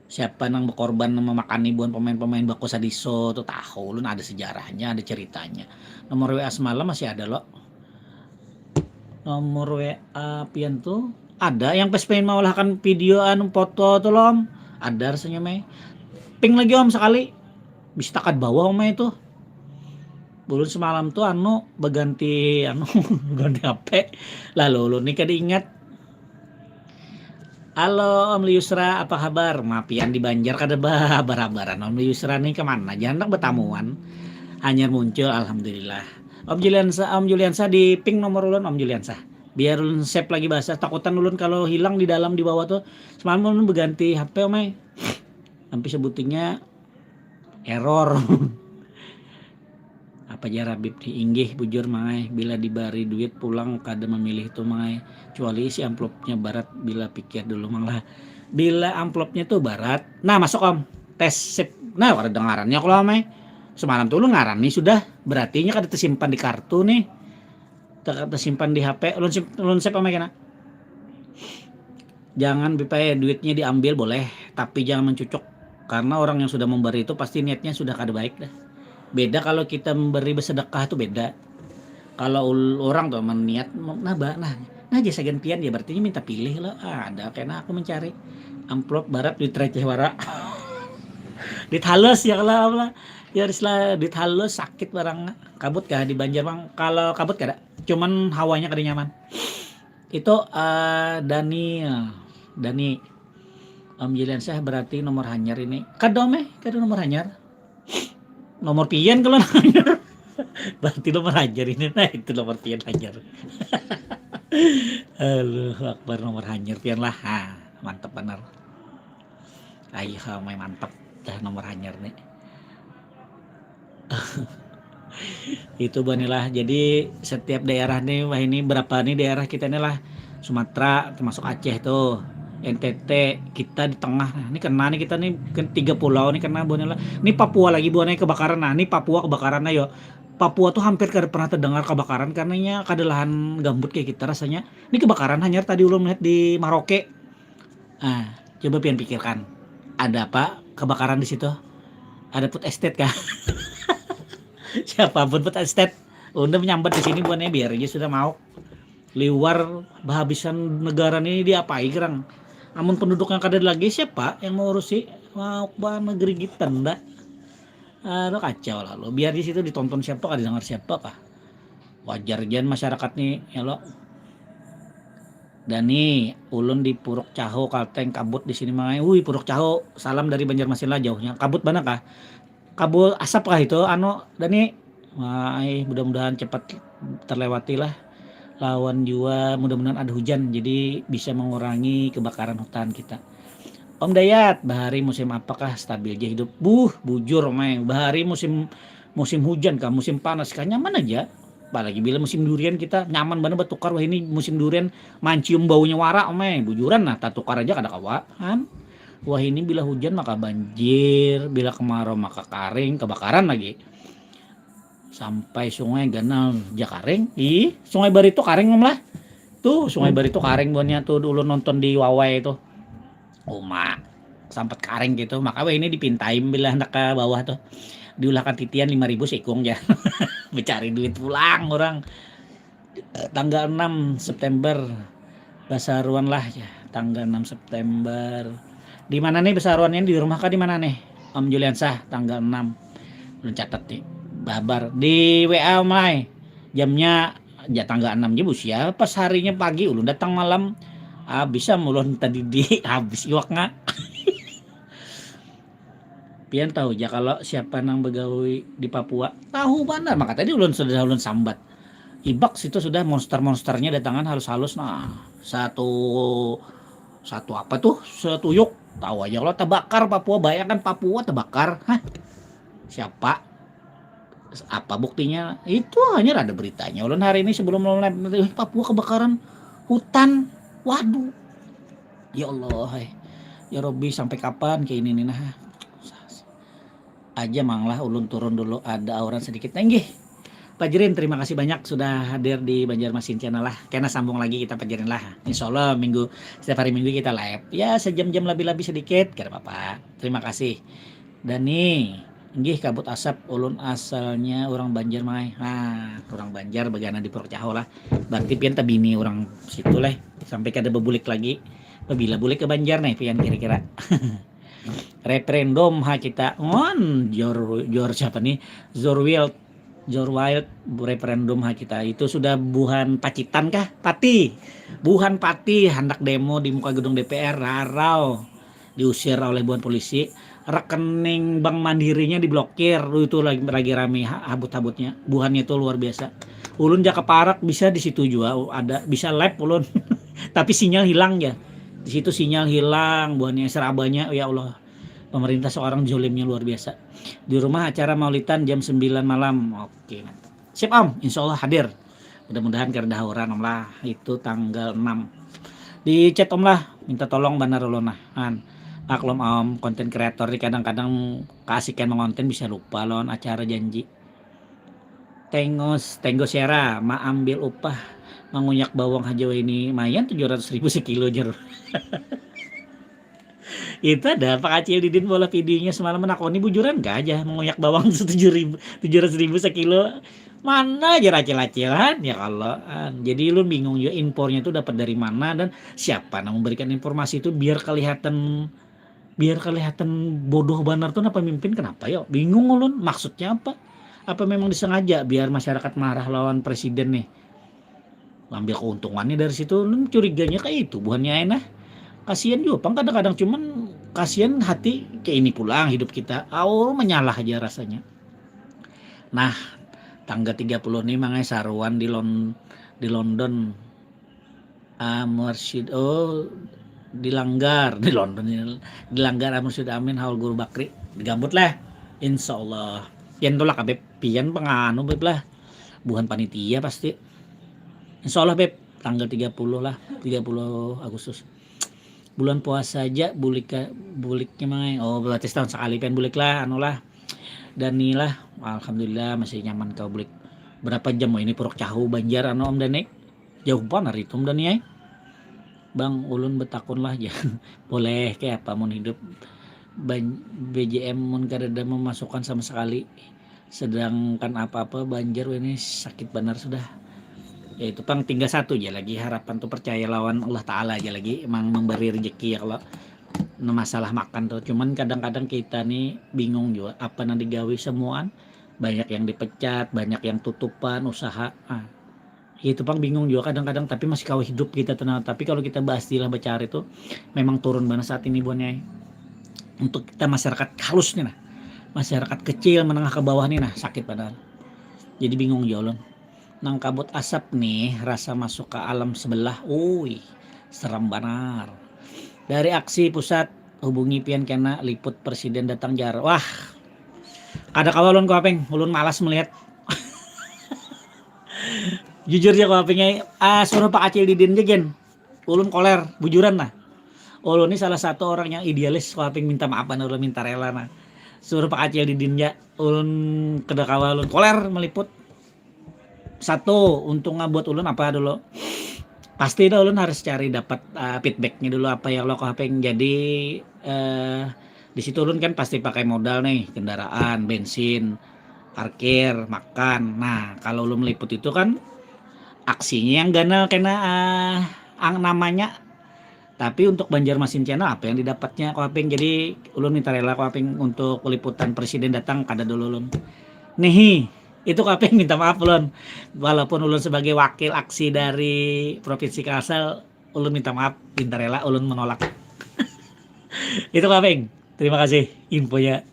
Siapa nang berkorban memakani buan pemain-pemain baku sadiso tuh tahu ulun ada sejarahnya, ada ceritanya. Nomor W A semalam masih ada lo. Nomor W A pian tuh ada yang pas pengen mengolahkan video anu foto tuh lom. Ada rasanya mai. Ping lagi om sekali. Bisa takat bawah om itu. Ulun semalam tuh anu beganti anu ganti H P. Lalu ulun nih kada ingat. Halo Om Liusra, apa kabar? Mapian di Banjar kada bahabar-habaran. Om Liusra nih kemana? Jangan betamuan. Hanyar muncul, alhamdulillah. Om Juliansa, Om Juliansa di ping nomor ulun Om Juliansa. Biar ulun save lagi bahasa. Takutan ulun kalau hilang di dalam di bawah tuh. Semalam ulun berganti H P omai. Sampai sebutingnya error. Apa jar Habib nih? Inggih bujur mangai, bila dibari duit pulang kada memilih tu mangai, cuali isi amplopnya barat. Bila pikir dulu mang lah, bila amplopnya tu barat. Nah masuk om, tes sip. Nah kada dengarannya kalau amai. Semalam tu ulun ngarani sudah, berarti nya kada tersimpan di kartu nih. Kada tersimpan di H P, ulun sim ulun save amai kena. Jangan Bipai, duitnya diambil boleh, tapi jangan mencucuk. Karena orang yang sudah memberi itu pasti niatnya sudah kada baik dah. Beda kalau kita memberi bersedekah tu beda. Kalau orang tu meniat nah bah nah nah aja sagan pian ya berarti minta pilih lo. Ah, ada kena aku mencari amplop barat duit receh wara. Duit halus ya kalau apa ya haruslah duit halus sakit barang. Kabut kah di Banjar bang? Kalau kabut kada, cuman hawanya kada nyaman. Itu uh, Dani Dani Om Jiliansyah berarti nomor hanyar ini. Kada om eh, kada nomor hanyar. Nomor pian kalau hanyar. Berarti nomor hanyar ini. Nah, itu nomor pian hanyar. Aduh, Akbar nomor hanyar pian lah. Ha, mantap benar. Ayo, mai mantap dah nomor hanyar nih. Itu banilah. Jadi setiap daerah nih wah ini berapa nih daerah kita nih lah. Sumatera termasuk Aceh tuh, N T T, kita di tengah. Nah, ini kena nih kita nih tiga pulau nih kena buahnya lah. Ini Papua lagi buahnya kebakaran. Nah, ini Papua kebakaran ayo. Papua tuh hampir kada pernah terdengar kebakaran karenanya kada lahan gambut kayak kita rasanya. Ini kebakaran hanya tadi ulun melihat di Maroke. Nah, coba pian pikirkan. Ada apa kebakaran di situ? Ada food estate kah? Siapa pun food estate. Unda menyambat di sini bukannya biar aja sudah mau. Liwar bahabisan negara ini diapai gerang. Amun penduduknya kada lagi siapa yang mau urusi? Mau ba negeri kita ndak? Aduh kacau lalu. Biar di situ ditonton siapa kah, didengar siapa kah? Wajar jan masyarakat nih ya lo. Dani, ulun di Puruk Caho, Kalteng, kabut di sini mangai. Wih, Puruk Caho, salam dari Banjarmasin lah jauhnya. Kabut mana kah? Kabut asap kah itu? Anu, Dani, wah, mudah-mudahan cepat terlewati lah. Lawan jua mudah-mudahan ada hujan, jadi bisa mengurangi kebakaran hutan kita. Om Dayat, bahari musim apakah stabil ja hidup? Buh, bujur, Mai. Bahari musim musim hujan kah, musim panas kah, nyaman aja. Apalagi bila musim durian kita nyaman banar batukar. Wah, ini musim durian, mancium baunya wara, Mai. Bujuran nah, tatukar aja kada kawa, kan? Wah, ini bila hujan maka banjir, bila kemarau maka karing, kebakaran lagi. Sampai sungai ganal ja karing. Ih, Sungai Barito karing, Om lah. Tuh, Sungai Barito karing buhannya tuh, dulu nonton di Wawai tuh. Uma sampat karing gitu, maka weh ini dipintai bila handak ke bawah tuh, diulahkan titian lima ribu sikung ja. Mencari duit pulang orang. Tanggal enam September, basaruan lah ya. Tanggal enam September, di mana nih basaruannya, di rumah kah di mana nih, Om Juliansah? Tanggal enam, belum catat nih, babar di W A Om Lai. Jamnya, ya, tanggal enam je busia, pas harinya pagi ulun datang malam. Habis am ulun tadi di habis iwaknya. Pian tahu ja kalau siapa nang begawi di Papua? Tahu banar, maka tadi ulun sudah ulun sambat. Ibak situ sudah monster-monsternya datangan halus-halus. Nah, satu satu apa tuh? Setuyuk. Tahu aja kalau terbakar Papua, bayangkan Papua terbakar. Hah? Siapa? Apa buktinya? Itu hanya ada beritanya. Ulun hari ini sebelum ulun live nanti, "Wih, Papua kebakaran hutan." Waduh. Ya Allah, hai. Ya Robbi, sampai kapan kayak ini nih nah? Aja mang lah ulun turun dulu, ada orang sedikit. Nah, inggih. Pak Jerin, terima kasih banyak sudah hadir di Banjarmasin Channel lah. Kena sambung lagi kita, Pak Jerin lah. Insya Allah minggu, setiap hari Minggu kita live. Ya, sejam-jam lebih-lebih sedikit, kada apa-apa. Terima kasih. Dani, inggih, kabut asap, ulun asalnya orang Banjar, Mai. Nah, orang Banjar bagana di Puruk Caho lah. Berarti pian tabini orang situ lah. Sampai kada bebulik lagi. Pabila bulik ke Banjar nih pian kira-kira? Referendum ha kita. Ngon, jor, jor siapa nih? Jorwild. Jorwild, referendum ha kita. Itu sudah buhan Pacitan kah? Pati. Buhan Pati hendak demo di muka gedung D P R, rarau. Diusir oleh buhan polisi. Rekening bank Mandirinya diblokir. Itu lagi, lagi rame ha-, habut-habutnya. Buhannya itu luar biasa. Ulun jaka parak bisa di situ jua ada, bisa live ulun. Tapi sinyal hilang ya. Di situ sinyal hilang, buhannya serabanya, ya Allah. Pemerintah seorang jolimnya luar biasa. Di rumah acara maulitan jam sembilan malam. Oke, mantap. Sip, Om, insya Allah hadir. Mudah-mudahan kada ada orang, Om lah. Itu tanggal enam. Di chat, Om lah, minta tolong banar ulun nah. Han. Maklum, Om, konten kreator ni kadang-kadang keasikan mengonten bisa lupa lawan acara janji. Tengos, Tenggo Sera, maambil upah mangunyak bawang haja wahini, mayan tujuh ratus ribu sekilo, jar. Itu ada Pak Acil Didin bola videonya semalam menakoni bujuran gajah mengunyak bawang tujuh ribu, tujuh ratus ribu sekilo. Mana aja acil-acilan ya kalau. Jadi lu bingung juga impornya tuh dapat dari mana dan siapa yang memberikan informasi itu biar kelihatan biar kelihatan bodoh banar tuh nah pemimpin, kenapa ya? Bingung ulun, maksudnya apa? Apa memang disengaja biar masyarakat marah lawan presiden nih? Ambil keuntungannya dari situ, ulun curiganya kayak itu buhannya, nah. Kasihan juga pang kadang-kadang, cuman kasihan hati kayak ini pulang hidup kita. Au, menyalah aja rasanya. Nah, tanggal tiga puluh nih mangai saruan di Lon-, di London. Ah, Mursyid, oh, dilanggar di London, dilanggar Mursyid Amin haul Guru Bakri, digambut lah. Insya Allah. Pian tu lah, Beb, pian penganu, Beb lah. Buhan panitia pasti. Insya Allah, Beb, tanggal tiga puluh lah, tiga puluh Agustus. Bulan puasa aja bulik ke, buliknya, Mai. Oh, berarti setahun sekali pian bulik lah, anu lah. Dan nih lah, alhamdulillah masih nyaman kau bulik. Berapa jam, oh, ini Puruk Cahu Banjar, anu, Om Dani? Jauh banar itu, Om Dani, ai. Bang, ulun betakun lah, jar. Boleh, kayak apa mun hidup ban-, B J M mun kadada memasukkan sama sekali. Sedangkan apa-apa Banjar ini sakit banar sudah. Ya, itu pang tinggal satu aja lagi harapan tuh, percaya lawan Allah Ta'ala aja lagi, emang memberi rezeki ya kalau, nah, masalah makan tuh. Cuman kadang-kadang kita nih bingung juga, apa nang digawi semuaan, banyak yang dipecat, banyak yang tutupan usaha. Ah, itu pang bingung juga kadang-kadang, tapi masih kawa hidup kita tuh. Nah, tapi kalau kita bahas istilah becari tuh memang turun banget saat ini, buhannya. Untuk kita masyarakat halus nih nah, masyarakat kecil menengah ke bawah nih nah, sakit padahal. Jadi bingung juga ulun. Nang kabut asap nih rasa masuk ke alam sebelah. Ui, serem banar. Dari aksi pusat, hubungi pian kena liput presiden datang jar. Wah, kada kawa ulun Kuaping, ulun malas melihat. Jujur ja Kuaping ai, ah, suruh Pak Acil Didin ja gen. Ulun koler, bujuran lah. Ulun ni salah satu orang yang idealis Kuaping, minta maaf banar ulun, minta rela nah. Suruh Pak Acil Didin ja, ulun kada kawa ulun koler meliput. Satu, untungnya buat ulun apa dulu? Pasti dah ulun harus cari dapat uh, feedbacknya dulu apa yang lo Kuaping. Jadi uh, di situ ulun kan pasti pakai modal nih, kendaraan, bensin, parkir, makan. Nah, kalau ulun meliput itu kan aksinya yang ganal kena uh, ang namanya. Tapi untuk Banjarmasin Channel apa yang didapatnya Kuaping? Jadi ulun minta rela Kuaping untuk liputan presiden datang kada dulu ulun. Nih, itu Kuaping minta maaf ulun. Walaupun ulun sebagai wakil aksi dari Provinsi Kalsel, ulun minta maaf, minta rela ulun menolak. Itu Kuaping. Terima kasih infonya.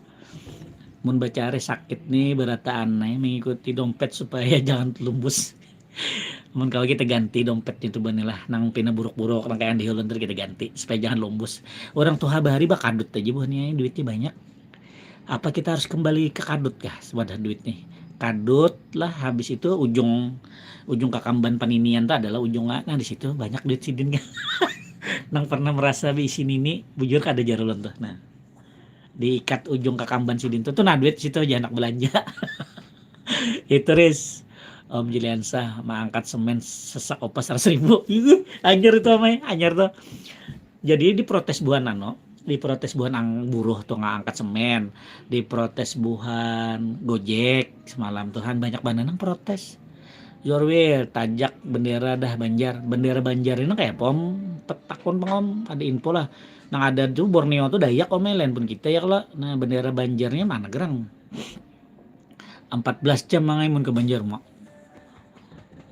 Mun baca hari sakit nih berataan nih mengikuti dompet supaya jangan lumbus. Mun kawa kita ganti dompetnya tu bani lah, nang pina buruk-buruk nang kaya andi ulun tu kita ganti supaya jangan lumbus. Orang tuha bahari bakadut aja buhannya duitnya banyak. Apa kita harus kembali ke kadut kah sebadah duit nih? Kadut lah, habis itu ujung ujung kakamban paninian tu adalah ujung nah di situ banyak duit sidin kan. Nang pernah merasa bisi nini bujur kada jar ulun tuh. Nah, diikat ujung kakamban sidin tuh tuh nah duit situ aja anak belanja. Itu Riz. Om Juliansa mengangkat semen sesak opas seratus ribu. Anjir itu amai, anjir tuh. Jadi diprotes buhan nano, diprotes buhan ang buruh tuh nggak angkat semen, diprotes buhan gojek semalam tuh han banyak banget nang protes. Jorwil tajak bendera dah Banjar, bendera Banjar ini kayak pom petakun pengom ada info lah. Nang ada tuh Borneo tuh Dayak om lain pun kita ya kalau nah bendera Banjarnya mana gerang. Empat belas jam mangai mun ke Banjar mak.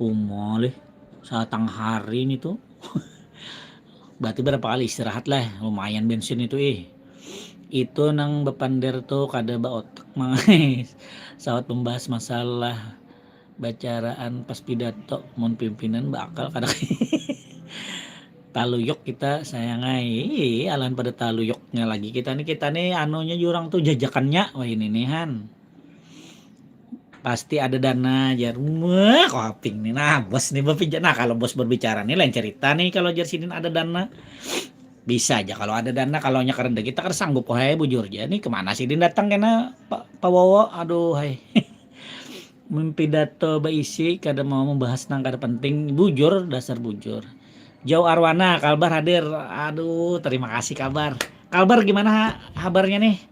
Umolih, satang hari nih tuh. Berarti berapa kali istirahat lah, lumayan bensin itu ih. Itu nang bepander tuh kada baotak mangai. Saat membahas masalah bacaraan pas pidato mun pimpinan bakal kada taluyuk kita sayangai. Ih, alan pada taluyuknya lagi kita nih, kita nih anunya jurang tuh jajakannya wah ini nih han. Pasti ada dana jar. Wah, Kuaping nih. Nah, bos nih berbicara. Nah, kalau bos berbicara nih lain cerita nih kalau jar sidin ada dana. Bisa aja kalau ada dana, kalau nya kerenda kita kan sanggup oh hai bujur aja nih kemana sidin datang kena Pak Pawowo. Aduh hai. Mimpi dato beisi kada mau membahas nang kada penting bujur dasar bujur. Jauh Arwana, Kalbar hadir. Aduh, terima kasih Kalbar. Kalbar gimana habarnya nih?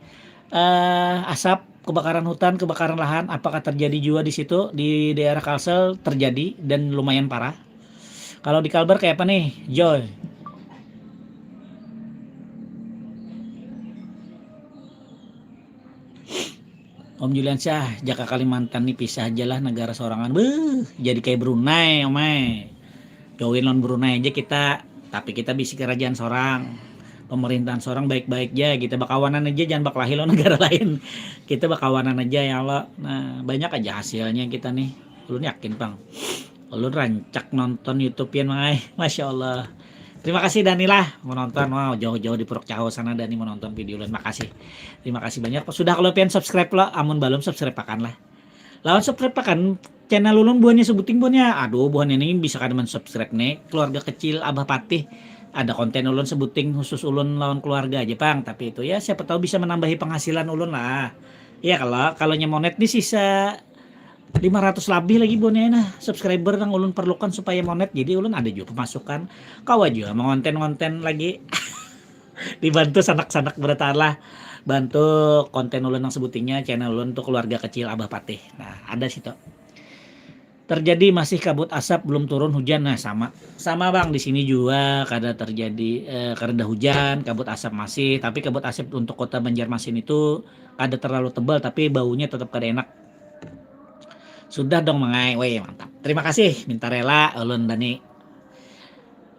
Eh, asap, kebakaran hutan, kebakaran lahan, apakah terjadi juga di situ di daerah Kalsel terjadi dan lumayan parah? Kalau di Kalbar kayak apa nih, Joy? Om Juliansyah, jaka Kalimantan ni pisah aja lah negara sorangan. Beuh, jadi kayak Brunei, omai. Join lawan Brunei aja kita, tapi kita bisi kerajaan sorang. Pemerintahan sorang baik-baik aja, kita bakawanan aja jangan bakelahi lawan negara lain. Kita bakawanan aja ya Allah. Nah, banyak aja hasilnya kita nih. Ulun yakin pang. Ulun rancak nonton YouTube pian mangai. Masya Allah. Terima kasih Dani lah menonton. Wow, jauh-jauh di Puruk Caho sana Dani menonton video ulun. Makasih. Terima kasih banyak. Sudah kalau pian subscribe lo, amun belum subscribe akan lah. Lawan subscribe akan channel ulun buahnya sebuting buahnya. Aduh, buahnya ini bisa kada men-subscribe nih. Keluarga kecil Abah Patih. Ada konten ulun sebuting khusus ulun lawan keluarga aja pang. Tapi itu ya siapa tahu bisa menambahi penghasilan ulun lah. Iya kalau kalau nyamonet nih sisa lima ratus lebih lagi buahnya nah subscriber yang ulun perlukan supaya monet jadi ulun ada juga pemasukan kawa juga mengonten-ngonten lagi. Dibantu sanak-sanak berataan lah bantu konten ulun yang sebutingnya channel ulun tuh keluarga kecil Abah Patih. Nah ada situ terjadi masih kabut asap belum turun hujan nah sama sama bang di sini juga kada terjadi eh, kada hujan kabut asap masih tapi kabut asap untuk kota Banjarmasin itu kada terlalu tebal tapi baunya tetap kada enak. Sudah dong mangai. Weh, mantap. Terima kasih minta rela ulun Dani.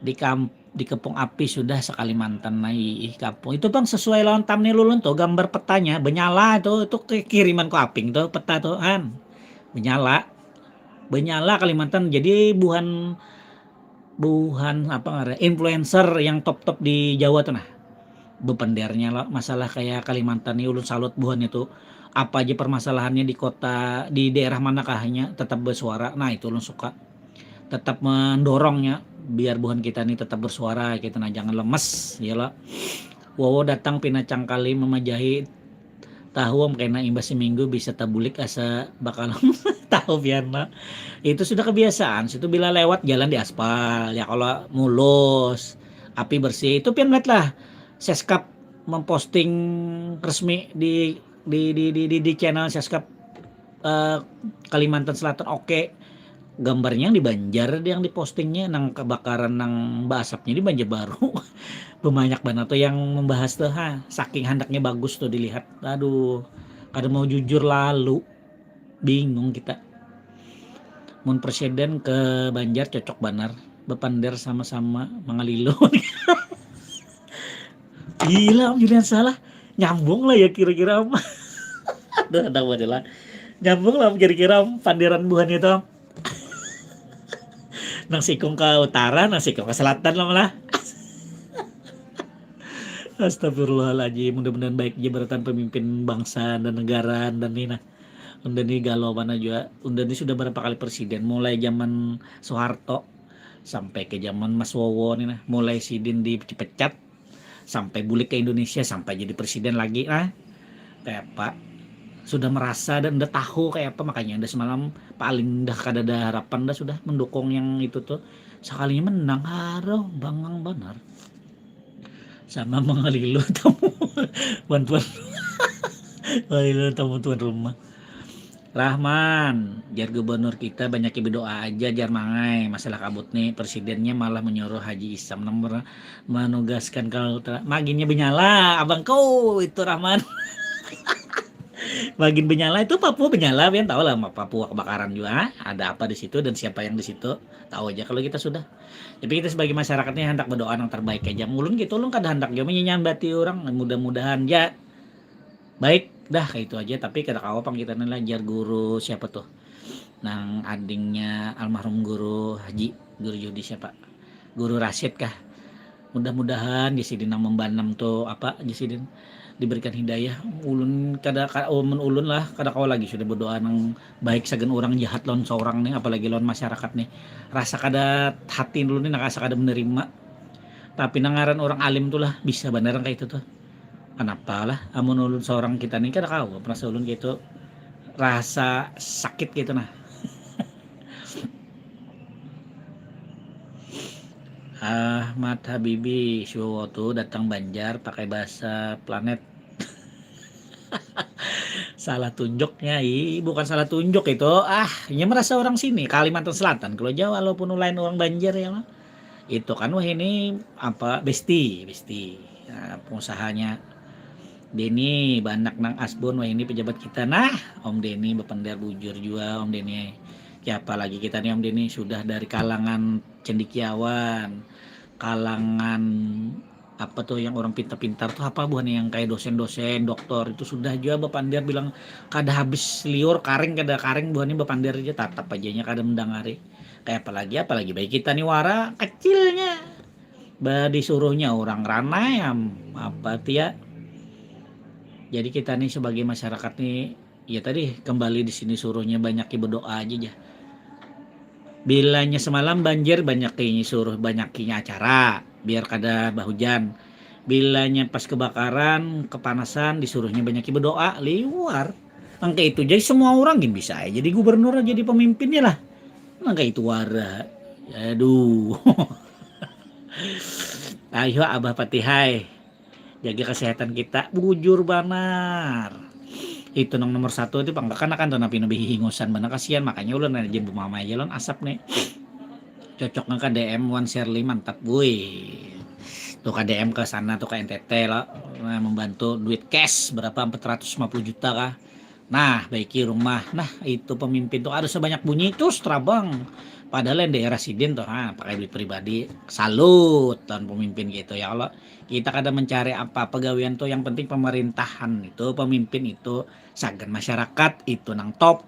Di kam di kepung api sudah sekali mantan nai ih kapung itu bang sesuai lawan thumbnail ulun tuh gambar petanya benyala itu itu kiriman ku aping tuh peta tuh han benyala. Banyala Kalimantan jadi buhan buhan apa ngarannya, influencer yang top-top di Jawa tuh nah. Bependernya lah masalah kayak Kalimantan nih, ulun salut buhan itu. Apa aja permasalahannya di kota, di daerah manakahnya tetap bersuara. Nah, itu ulun suka. Tetap mendorongnya biar buhan kita nih tetap bersuara gitu nah, jangan lemes ya lah. Wowo datang pina cangkali memajahi tahu om kena imbas seminggu bisa tabulik asa bakal tahu pian lah. Itu sudah kebiasaan, situ bila lewat jalan di aspal ya, kalau mulus api bersih itu pian lihat lah. Seskap memposting resmi di di di di, di, di channel Seskap eh, Kalimantan Selatan, oke. Gambarnya yang di Banjar yang dipostingnya, nang kebakaran nang baasapnya di Banjarbaru. Banyak banget tuh yang membahas tuh ha, saking handaknya bagus tuh dilihat. Aduh, kada mau jujur lalu, bingung kita. Mun presiden ke Banjar cocok banar, bepander sama-sama mangalilu. Gila, Om Julian salah. Nyambung lah ya kira-kira Om. Aduh, anak lah. Nyambung lah kira-kira Om, panderan buhan itu Om. Nang sikung ke utara, nang sikung ke selatan lah malah. Astagfirullahaladzim, mudah-mudahan baik jabatan pemimpin bangsa dan negara dan ini nah. Unda ni galau mana jua. Unda ni sudah berapa kali presiden, mulai zaman Soeharto sampai ke zaman Mas Wowo ni nah, mulai sidin dipecat sampai bulik ke Indonesia sampai jadi presiden lagi nah. Kayak apa? Sudah merasa dan udah tahu kayak apa, makanya udah semalam paling dah kada ada harapan dah sudah mendukung yang itu tuh. Sekalinya menang, aduh, bangang benar. Sama mangalilu tamu wan tuan mangalilu tamu tuan rumah. Rahman, jar gubernur kita banyaki berdoa aja jar mangai, masalah kabut nih presidennya malah menyuruh Haji Isam nang menugaskan kalau maginnya benyala abang kau itu Rahman. Magin benyala itu Papua benyala pian tahu lah Papua kebakaran juga ada apa di situ dan siapa yang di situ tahu aja kalau kita sudah. Tapi kita sebagai masyarakat ini hendak berdoa yang terbaik aja. Ulun gitu, ulun kada hendak jua menyambati orang. Mudah-mudahan ya baik dah kayak itu aja. Tapi kada kawa pang kita nih lah jar guru siapa tuh? Nang adingnya almarhum guru Haji, guru Yudi siapa? Guru Rasid kah? Mudah-mudahan di sini nang membanam tuh apa di sini diberikan hidayah. Ulun kada ka, ulun lah kada kawa lagi sudah berdoa nang baik sagan orang jahat lawan seorang nih, apalagi lawan masyarakat nih. Rasa kada hati dulu nih, rasa kada menerima. Tapi nangaran orang alim tuh lah bisa bener kayak itu tuh. Kenapa lah amun ulun seorang kita nih kada kawa merasa ulun gitu rasa sakit gitu nah. Ahmad Habibi, Suwoto datang Banjar pakai bahasa planet. Salah tunjuknya, ih bukan salah tunjuk itu. Ah, ini merasa orang sini Kalimantan Selatan. Kalau Jawa walaupun lain orang Banjar ya mah. Itu kan wah ini apa besti, besti. Nah, pengusahanya Denny banak nang asbun wah ini pejabat kita. Nah, Om Denny bepender bujur jua Om Denny. Siapa lagi kita nih Om Denny sudah dari kalangan cendikiawan, kalangan apa tuh yang orang pintar-pintar tuh apa buhan yang kayak dosen-dosen, doktor itu sudah juga bapandir bilang kada habis liur karing kada karing buhan ini bapandir aja tatap aja nya kada mendangari. Kayak apalagi apalagi baik kita nih wara kecilnya bah disuruhnya orang ranai am apa tia. Jadi kita nih sebagai masyarakat nih ya tadi kembali di sini suruhnya banyaki berdoa aja ya. Bilanya semalam banjir banyakinya suruh banyakinya acara biar kada bahujan. Bilanya pas kebakaran kepanasan disuruhnya banyaki berdoa liwar. Angka itu jadi semua orang gin bisa aja jadi gubernur jadi pemimpinnya lah. Angka itu wara. Aduh. Ayo Abah Patihai. Jaga kesehatan kita bujur banar. Itu nang nomor satu itu pang kakanakan tuh napi nabi hingusan banar kasihan makanya ulun aja bumamai aja lawan asap nih. Cocok nang K D M Wan Serli mantap woi. Tuh K D M ke sana tuh ke N T T lo nah, membantu duit cash berapa empat ratus lima puluh juta kah. Nah, baiki rumah. Nah, itu pemimpin tuh harus sebanyak bunyi itu strabang. Padahal yang daerah sidin tuh ha, pakai duit pribadi. Salut tahun pemimpin gitu ya Allah. Kita kada mencari apa pegawaian tuh yang penting pemerintahan itu pemimpin itu sagan masyarakat itu nang top.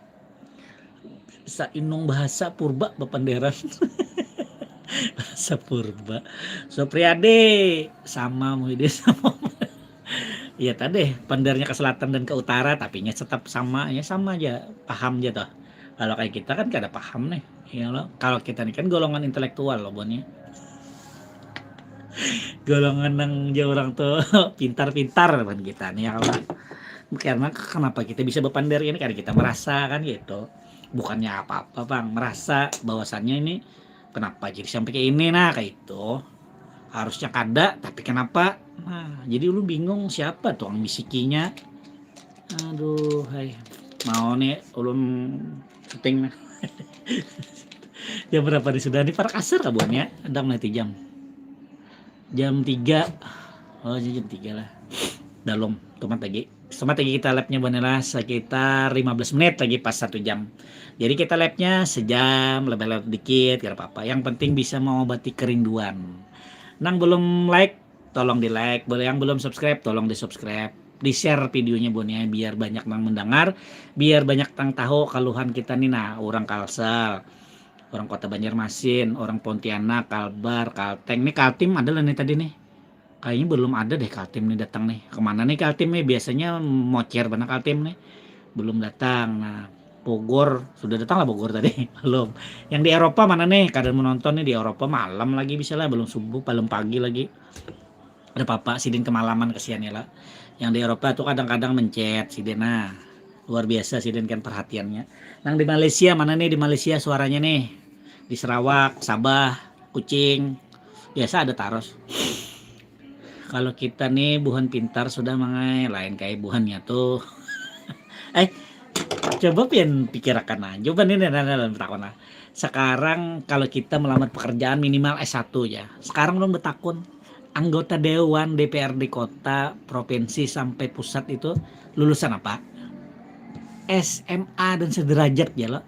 Sainung bahasa purba bapanderan. Bahasa purba. Supriyadi sama Muhyiddin sama. Ya tadi pandernya ke selatan dan ke utara, tapi nya tetap sama, ya sama aja, paham aja toh. Kalau kayak kita kan kada paham nih, ya lo. Kalau kita nih kan golongan intelektual loh, Bon, ya. Golongan yang jauh orang tuh pintar-pintar kan kita nih ya, karena kenapa kita bisa berpander ini, karena kita merasa kan gitu. Bukannya apa-apa, Bang, merasa bahwasannya ini kenapa jadi sampai kayak ini, nah, kayak itu. Harusnya kada, tapi kenapa? Nah, jadi lu bingung siapa tuh yang bisikinya. Aduh, hai. Mau nih ulun syuting nih. Jam berapa nih sudah nih? Parak asar kabuannya. Ada nanti jam. Jam tiga. Oh, jam tiga lah. Dalam, tumat lagi. Tumat lagi kita live-nya, Bon, lah, sekitar lima belas menit lagi pas satu jam. Jadi kita live-nya sejam, lebih-lebih dikit, gak apa-apa. Yang penting bisa mengobati kerinduan. Nang belum like, tolong di-like. Boleh, yang belum subscribe, tolong di-subscribe. Di-share videonya, Bon, ya, biar banyak nang mendengar, biar banyak nang tahu keluhan kita nih, nah, orang Kalsel, orang Kota Banjarmasin, orang Pontianak, Kalbar, Kalteng. Nih Kaltim ada lah nih tadi nih. Kayaknya belum ada deh Kaltim nih datang nih. Kemana nih Kaltim nih? Biasanya mocer banget Kaltim nih. Belum datang. Nah, Bogor, sudah datang lah Bogor tadi? Belum. Yang di Eropa mana nih? Kada menonton nih di Eropa, malam lagi bisa lah, belum subuh, belum pagi lagi. Ada apa-apa, sidin kemalaman, kesian ya lah. Yang di Eropa tuh kadang-kadang mencet sidin, nah. Luar biasa sidin kan perhatiannya. Nang di Malaysia mana nih, di Malaysia suaranya nih? Di Sarawak, Sabah, Kuching. Biasa ada taros. Kalau kita nih buhan pintar sudah mangai, lain kayak buhannya tuh. Eh, coba pian pikirakan aja. Coba nih, nih, nih, nih, takon lah. Sekarang kalau kita melamar pekerjaan minimal S satu ya. Sekarang ulun betakun, anggota dewan, D P R D kota, provinsi sampai pusat itu lulusan apa? S M A dan sederajat ya lo.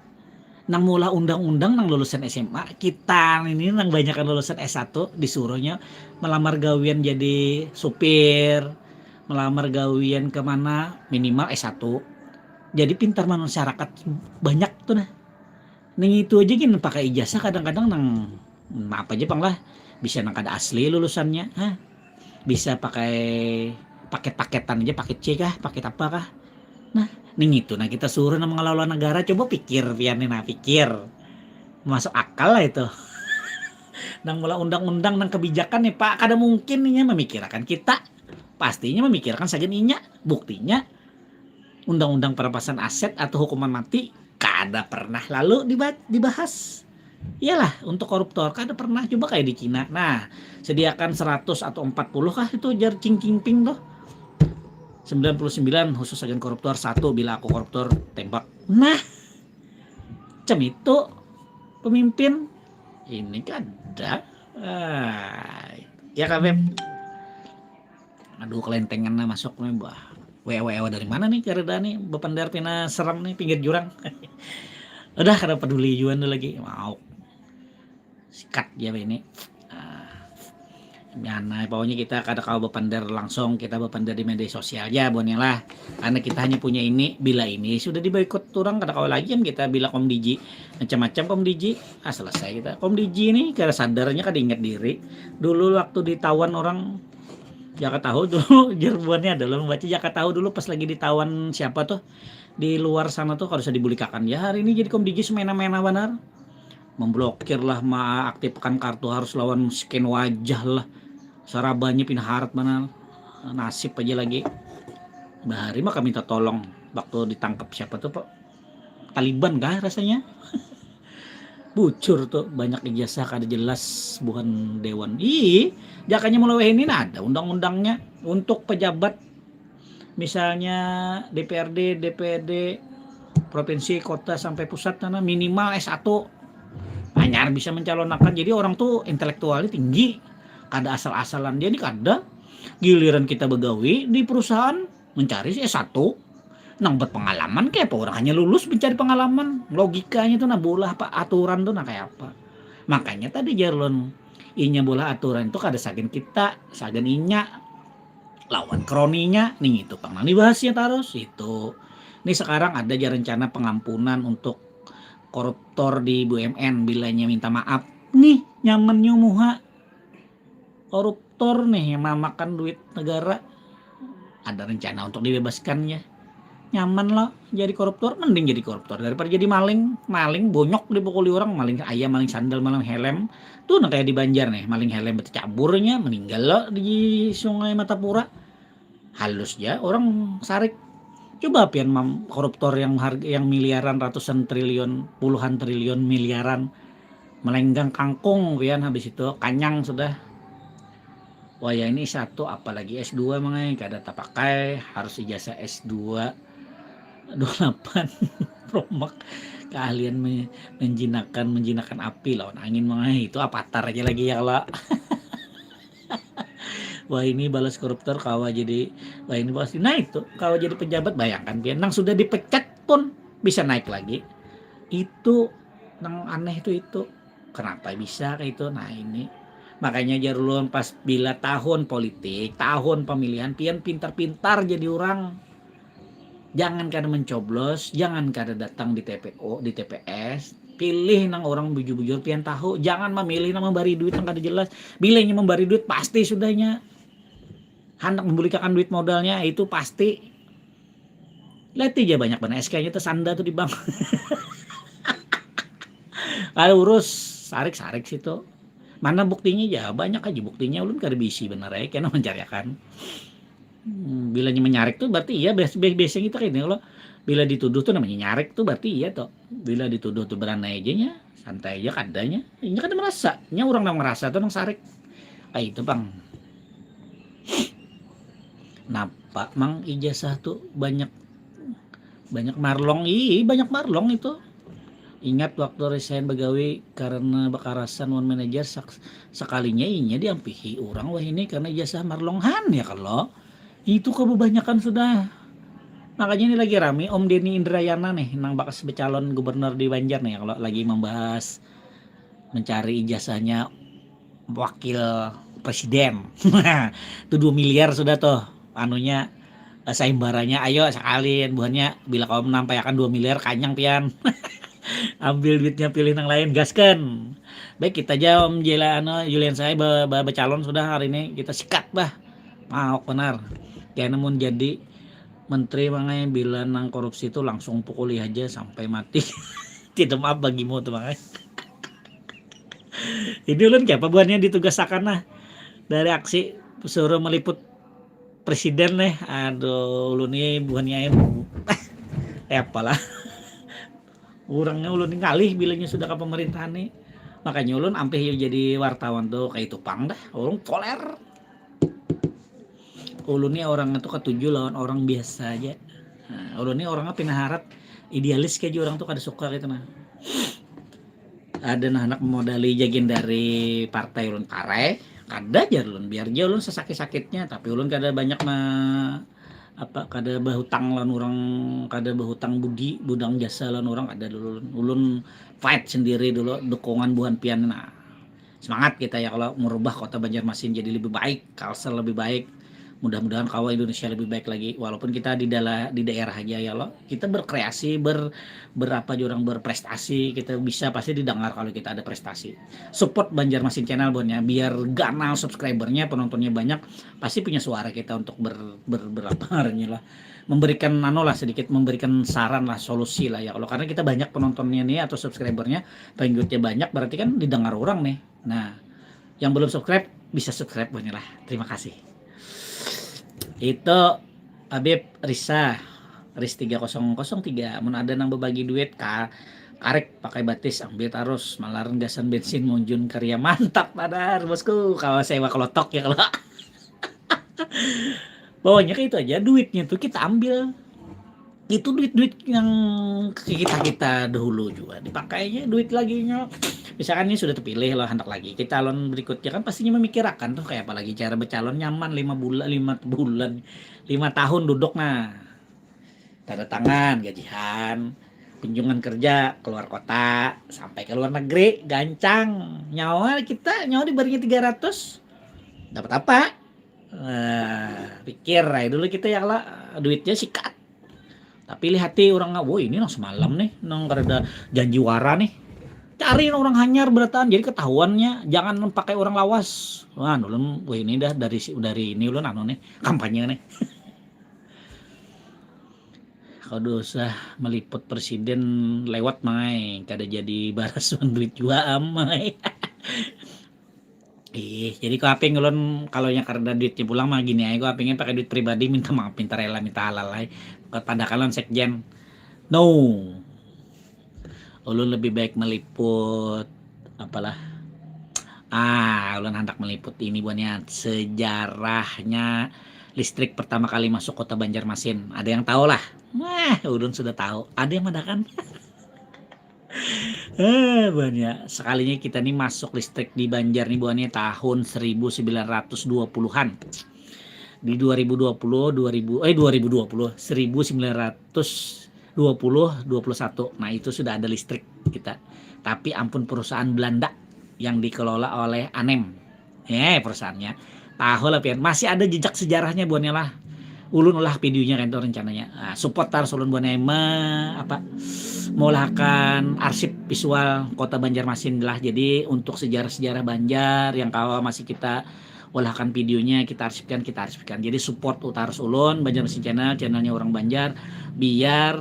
Nang maulah undang-undang nang lulusan S M A, kita ini nang banyakan lulusan S satu disuruhnya melamar gawian jadi supir, melamar gawian kemana minimal S satu. Jadi pintar masyarakat banyak tuh nah. Nang itu aja gin pakai ijazah kadang-kadang nang apa aja pang lah, bisa nang kada asli lulusannya, ha? Bisa pakai paket-paketan aja, paket C kah, paket apa kah. Nah, ning itu nah kita suruh nang mengelola negara, coba pikir pian nih, nah pikir. Masuk akal lah itu. Nang mula undang-undang, nang kebijakan nih Pak, kada mungkin inya memikirkan kita. Pastinya memikirkan sagan inya. Buktinya undang-undang perampasan aset atau hukuman mati kada pernah lalu diba- dibahas. Iyalah, untuk koruptor kada pernah, coba kayak di Cina. Nah, sediakan seratus atau empat puluh kah itu, jar Xi Jinping tuh. Sembilan puluh sembilan khusus agen koruptor, satu bila aku koruptor tembak. Nah, cem itu pemimpin ini kada. Ah, ya, Kak Beb. Aduh, kelentengan lah masuk nih, bah. W W W dari mana nih, kareda nih, bependar pina serem nih, pinggir jurang. Udah, kada peduli jua nih lagi, mau sikat ya ini. Ah, nyana, pokoknya kita kada kawa bependar langsung, kita bependar di media sosial aja, buannya lah. Karena kita hanya punya ini, bila ini sudah diboikot orang, kada kawa lagi kan kita, bila Kom Digi, macam-macam Kom Digi, ah, selesai kita. Kom Digi nih, kada sadarnya, kada ingat diri. Dulu waktu ditawan orang, Jaka Tahu dulu, jer buannya ada lo baca Jaka Tahu dulu pas lagi ditawan siapa tuh di luar sana tuh, kada usah dibulikakan ya, hari ini jadi Kom Digi semena-mena banar, memblokir lah, mengaktifkan kartu harus lawan scan wajah lah, sarabanya pina harat banar, nasib aja lagi. Bahari maka minta tolong waktu ditangkap siapa tuh, Pak, Taliban kah rasanya. Bucur tuh, banyak ijazah kada jelas, buhan dewan. Ih, jakanya mulai ini nah ada undang-undangnya untuk pejabat, misalnya D P R D, D P D, provinsi, kota sampai pusat, karena minimal S satu. Hanya bisa mencalonakan. Jadi orang tuh intelektualnya tinggi, kada asal-asalan dia nih, kada. Giliran kita begawi di perusahaan, mencari S satu nang berpengalaman kayak apa, orang hanya lulus mencari pengalaman, logikanya tuh nah, bola apa aturan tuh nah kayak apa. Makanya tadi jar ulun, inya bola aturan itu kada sagan kita, sagan inya lawan kroninya nih, itu pang nang dibahasnya terus itu. Ini sekarang ada aja rencana pengampunan untuk koruptor di B U M N bilanya minta maaf. Nih, nyamannya muha. Koruptor nih yang mamakan duit negara. Ada rencana untuk dibebaskan ya. Nyaman lah jadi koruptor, mending jadi koruptor daripada jadi maling. Maling bonyok dipukuli orang, maling ayam, maling sandal, maling helm. Tuh nah kayak di Banjar nih, maling helm betul caburnya, meninggal lah di Sungai Matapura. Halus ya orang Sarik. Coba pian mam, koruptor yang harga yang miliaran, ratusan triliun, puluhan triliun, miliaran, melenggang kangkung pian, habis itu kanyang sudah. Wah ya ini satu, apalagi S dua mangai kada tapakai, harus ijazah S dua dua delapan promak, keahlian me- menjinakan menjinakan api lawan angin mangai, itu apatar aja lagi ya kalau. Wah ini balas koruptor kawa jadi, wah ini pasti naik tuh, kawa jadi pejabat, bayangkan pian nang sudah dipecat pun bisa naik lagi. Itu nang aneh tuh itu, kenapa bisa kayak itu? Nah ini makanya jar ulun, pas bila tahun politik, tahun pemilihan, pian pintar-pintar jadi orang. Jangan kada mencoblos, jangan kada datang di T P O, di T P S. Pilih nang orang bujur-bujur pian tahu, jangan memilih nang memberi duit yang kada jelas. Bilanya memberi duit pasti sudahnya hendak membulikakan duit modalnya, itu pasti. Lihat aja banyak banget S K-nya tersanda tuh di bank. Kalau urus sarik-sarik situ. Mana buktinya ya, banyak aja buktinya, ulun kada bisi benar ya kena mencariakan. Hmm, bilanya menyarik tuh berarti iya biasanya kita kayak ini kalau bila dituduh tuh namanya nyarik tuh berarti iya tuh. Bila dituduh tuh beranai aja nya, santai aja kadanya. Inya kada merasa, nya orang nang merasa tuh nang sarik. Kayak itu pang. Napa mang ijazah tuh banyak banyak marlong, ih banyak marlong itu. Ingat waktu resign begawi karena bekarasan wan manajer, sekalinya inya diampihi orang wah ini karena ijazah marlong han ya kalo. Itu kebanyakan sudah. Makanya ini lagi rame Om Denny Indrayana nih nang bakas becalon gubernur di Banjar nih kalau lagi membahas mencari ijazahnya wakil presiden. Itu dua miliar sudah tuh anunya, eh, saimbaranya. Ayo sekalian buhannya bila kau menampaikan dua miliar kanyang pian. Ambil duitnya pilih nang lain, gaskan. Baik kita aja Om Jela anu Julian saya be, be, becalon sudah hari ini, kita sikat bah. Mau benar. Kena mun jadi menteri mangai bila nang korupsi itu langsung pukuli aja sampai mati. Tidak maaf bagimu tuh mangai. Ini ulun kayak apa buahnya ditugasakan nah dari aksi suruh meliput presiden nih. Aduh ulun ini buahnya eh apalah. Urangnya ulun ini ngalih bilanya sudah ke pemerintahan nih. Makanya ulun ampih jadi wartawan tuh kayak itu pang dah. Ulun koler. Ulun ni orang itu ketuju lawan orang biasa aja. Nah, ulun ni orangnya pina harat idealis kayak orang tuh kada suka gitu nah. Ada nah anak modali jagin dari partai ulun parai, kada aja ulun biar aja ulun sesakit-sakitnya tapi ulun kada banyak me, apa kada bahutang lawan orang, kada bahutang budi budang jasa lawan orang kada dulu ulun. Ulun fight sendiri dulu dukungan buhan pian nah. Semangat kita ya kalau merubah kota Banjarmasin jadi lebih baik, Kalsel lebih baik. Mudah-mudahan kawa Indonesia lebih baik lagi. Walaupun kita di dalam di daerah aja ya lo, kita berkreasi, ber berapa orang berprestasi, kita bisa pasti didengar kalau kita ada prestasi. Support Banjarmasin Channel buatnya, biar ganal subscribernya, penontonnya banyak, pasti punya suara kita untuk ber, ber berapa lah memberikan anu lah sedikit memberikan saran lah solusi lah ya kalau karena kita banyak penontonnya nih atau subscribernya pengikutnya banyak berarti kan didengar orang nih. Nah, yang belum subscribe bisa subscribe lah. Terima kasih. Itu Habib Risa, Ris tiga kosong kosong tiga. Mun ada nang berbagi duit ka karek pakai batis ambil tarus malaran gasan bensin munjun karya mantap padahal bosku kalau sewa kelotok ya kalau bawahnya kayak itu aja duitnya tuh kita ambil itu duit-duit yang kita kita dahulu juga dipakainya duit lagi nya misalkan ini sudah terpilih lah hendak lagi kita calon berikutnya kan pastinya memikirkan tuh kayak apalagi cara bercalon nyaman lima bulan lima bulan lima tahun duduk nah tanda tangan gajihan kunjungan kerja keluar kota sampai ke luar negeri gancang nyawa kita nyawa dibarinya tiga ratus dapat apa nah, pikir aja dulu kita ya kalau duitnya sikat Tapi lihati orang, woi, ini nang semalam nih, nang kada ada janji wara nih. Cari orang hanyar berataan, jadi ketahuannya, jangan pakai orang lawas. Wah, ulun, wah, ini dah dari dari ini ulun anu nih, kampanye nih. Kada usah meliput presiden lewat, mai kada jadi baras duit jua, amai. Ih, jadi ku aping ulun kalau yang karena duitnya pulang mah gini aja, ku apingnya pakai duit pribadi, minta maaf, minta rela, minta halal aja. Kepada kalian sekjen, no. Ulun lebih baik meliput apalah. Ah, ulun hendak meliput ini buannya, sejarahnya listrik pertama kali masuk kota Banjarmasin. Ada yang tahu lah? Wah, ulun sudah tahu. Ada yang madakan? Eh, buannya sekalinya kita nih masuk listrik di Banjar nih buannya tahun seribu sembilan ratus dua puluhan. Di dua ribu dua puluh, dua ribu, eh, dua ribu dua puluh, seribu sembilan ratus dua puluh, dua puluh satu. Nah, itu sudah ada listrik kita. Tapi ampun, perusahaan Belanda yang dikelola oleh Anem. Eh, perusahaannya. Tahu lah pian, masih ada jejak sejarahnya buannya lah. Ulun ulah videonya kan itu rencananya. Nah, support terus ulun buannya me, apa, mengulahkan arsip visual kota Banjarmasin lah. Jadi untuk sejarah-sejarah Banjar yang kawa masih kita ulahkan videonya, kita arsipkan, kita arsipkan. Jadi support terus ulun, Banjarmasin Channel, channelnya orang Banjar, biar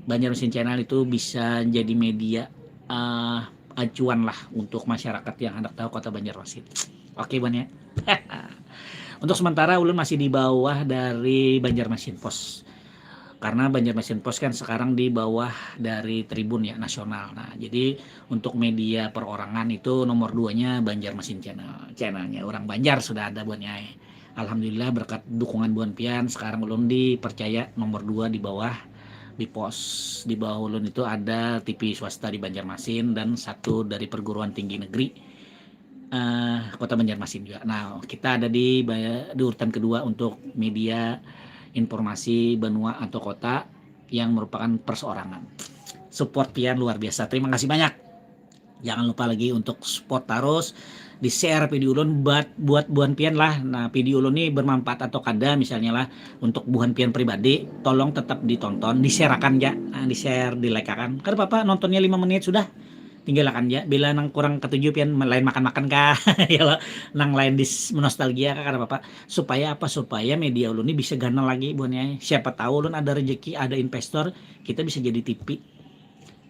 Banjarmasin Channel itu bisa jadi media, eh, acuan lah untuk masyarakat yang hendak tahu kota Banjarmasin. Oke, buannya. Untuk sementara ulun masih di bawah dari Banjarmasin Post. Karena Banjarmasin Post kan sekarang di bawah dari Tribun ya, nasional. Nah, jadi untuk media perorangan itu nomor duanya Banjarmasin Channel. Channelnya orang Banjar sudah ada buannya. Alhamdulillah, berkat dukungan buan pian, sekarang ulun dipercaya nomor dua di bawah, di pos. Di bawah ulun itu ada T V swasta di Banjarmasin dan satu dari perguruan tinggi negeri, eh, Kota Banjarmasin juga. Nah, kita ada di ba-, di urutan kedua untuk media informasi benua atau kota yang merupakan perseorangan. Support pian luar biasa. Terima kasih banyak. Jangan lupa lagi untuk support terus, di-share video ulun buat, buat buhan pian lah. Nah, video ulun ni bermanfaat atau kada misalnya lah untuk buhan pian pribadi, tolong tetap ditonton, di-share-akan ja. Nah, di-share, di-like-akan. Kada apa-apa, nontonnya lima menit sudah. Tinggalkan ja. Bila nang kurang katuju pian, lain makan-makan kah? Ya lo, nang lain di menostalgia kah, kada apa-apa. Supaya apa? Supaya media ulun ni bisa ganal lagi buhannya. Siapa tahu ulun ada rezeki, ada investor, kita bisa jadi T V.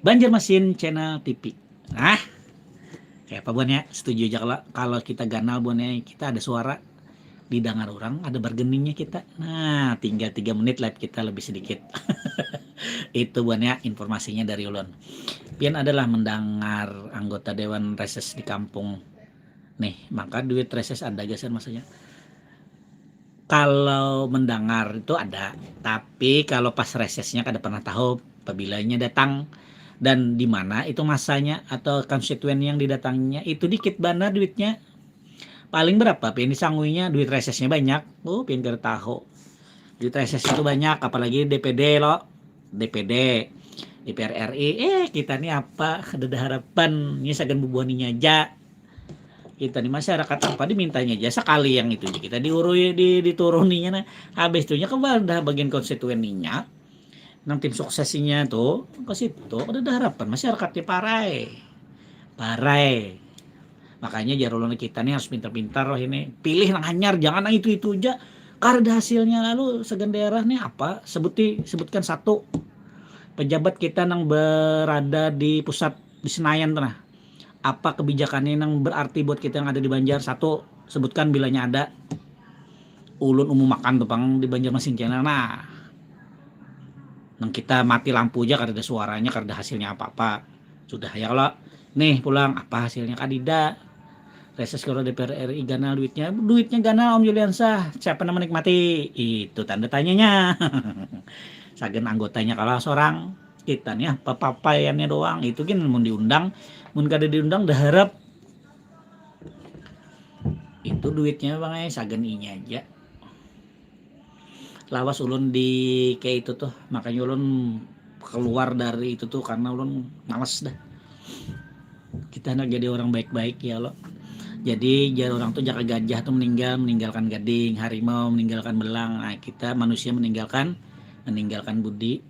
Banjarmasin Channel T V. Nah, kayak apa buannya? Setuju aja kalau, kalau kita ganal buannya, kita ada suara, didengar orang, ada bargainingnya kita. Nah, tinggal tiga menit live kita lebih sedikit. Itu buannya informasinya dari ulun. Pian adalah mendengar anggota dewan reses di kampung. Nih, maka duit reses ada gasan maksudnya. Kalau mendengar itu ada, tapi kalau pas resesnya kada pernah tahu pabilanya datang dan di mana itu masanya atau konstituen yang didatanginya, itu dikit banar duitnya. Paling berapa pian disangguinya, duit resesnya banyak. Oh, pian kada tahu. Duit reses itu banyak, apalagi D P D lo. D P D, D P R R I, eh, kita ni apa, kada ada harapan, ini sagan bubuhan ini aja. Kita ni masyarakat apa dimintanya aja, sekali yang itu aja kita diurui, di, dituruninya, nah, habis itunya ke wadah bagian konstitueninya, nang tim suksesinya tuh ke situ, kada ada harapan, masyarakatnya parai, parai. Makanya jar ulun, kita nih harus pintar-pintar loh ini. Pilih nang hanyar, jangan nang itu-itu aja. Kada ada hasilnya, lalu sagan daerah nih apa? Sebuti, sebutkan satu pejabat kita nang berada di pusat, di Senayan tuh nah. Apa kebijakannya nang berarti buat kita yang ada di Banjar? Satu, sebutkan bilanya ada. Ulun umumakan tuh pang di Banjarmasin Channel. Nah, nang kita mati lampu aja, kada ada suaranya, kada ada hasilnya apa-apa. Sudah ya kalau nih pulang, apa hasilnya? Kadida. Reses kalau D P R R I ganal duitnya, duitnya ganal Om Yuliansah. Siapa yang menikmati? Itu tanda tanyanya. Sagan anggotanya kalau seorang, kita nih apa papaiannya doang. Itu kan mun diundang, mun kada diundang dah harap. Itu duitnya bang, eh, sagan inya aja. Lawas ulun di kayak itu tuh, makanya ulun keluar dari itu tuh karena ulun males dah. Kita hendak jadi orang baik-baik ya lo. Jadi jar orang tuh, jaka gajah tuh meninggal, meninggalkan gading, harimau meninggalkan belang. Nah, kita manusia meninggalkan, meninggalkan budi.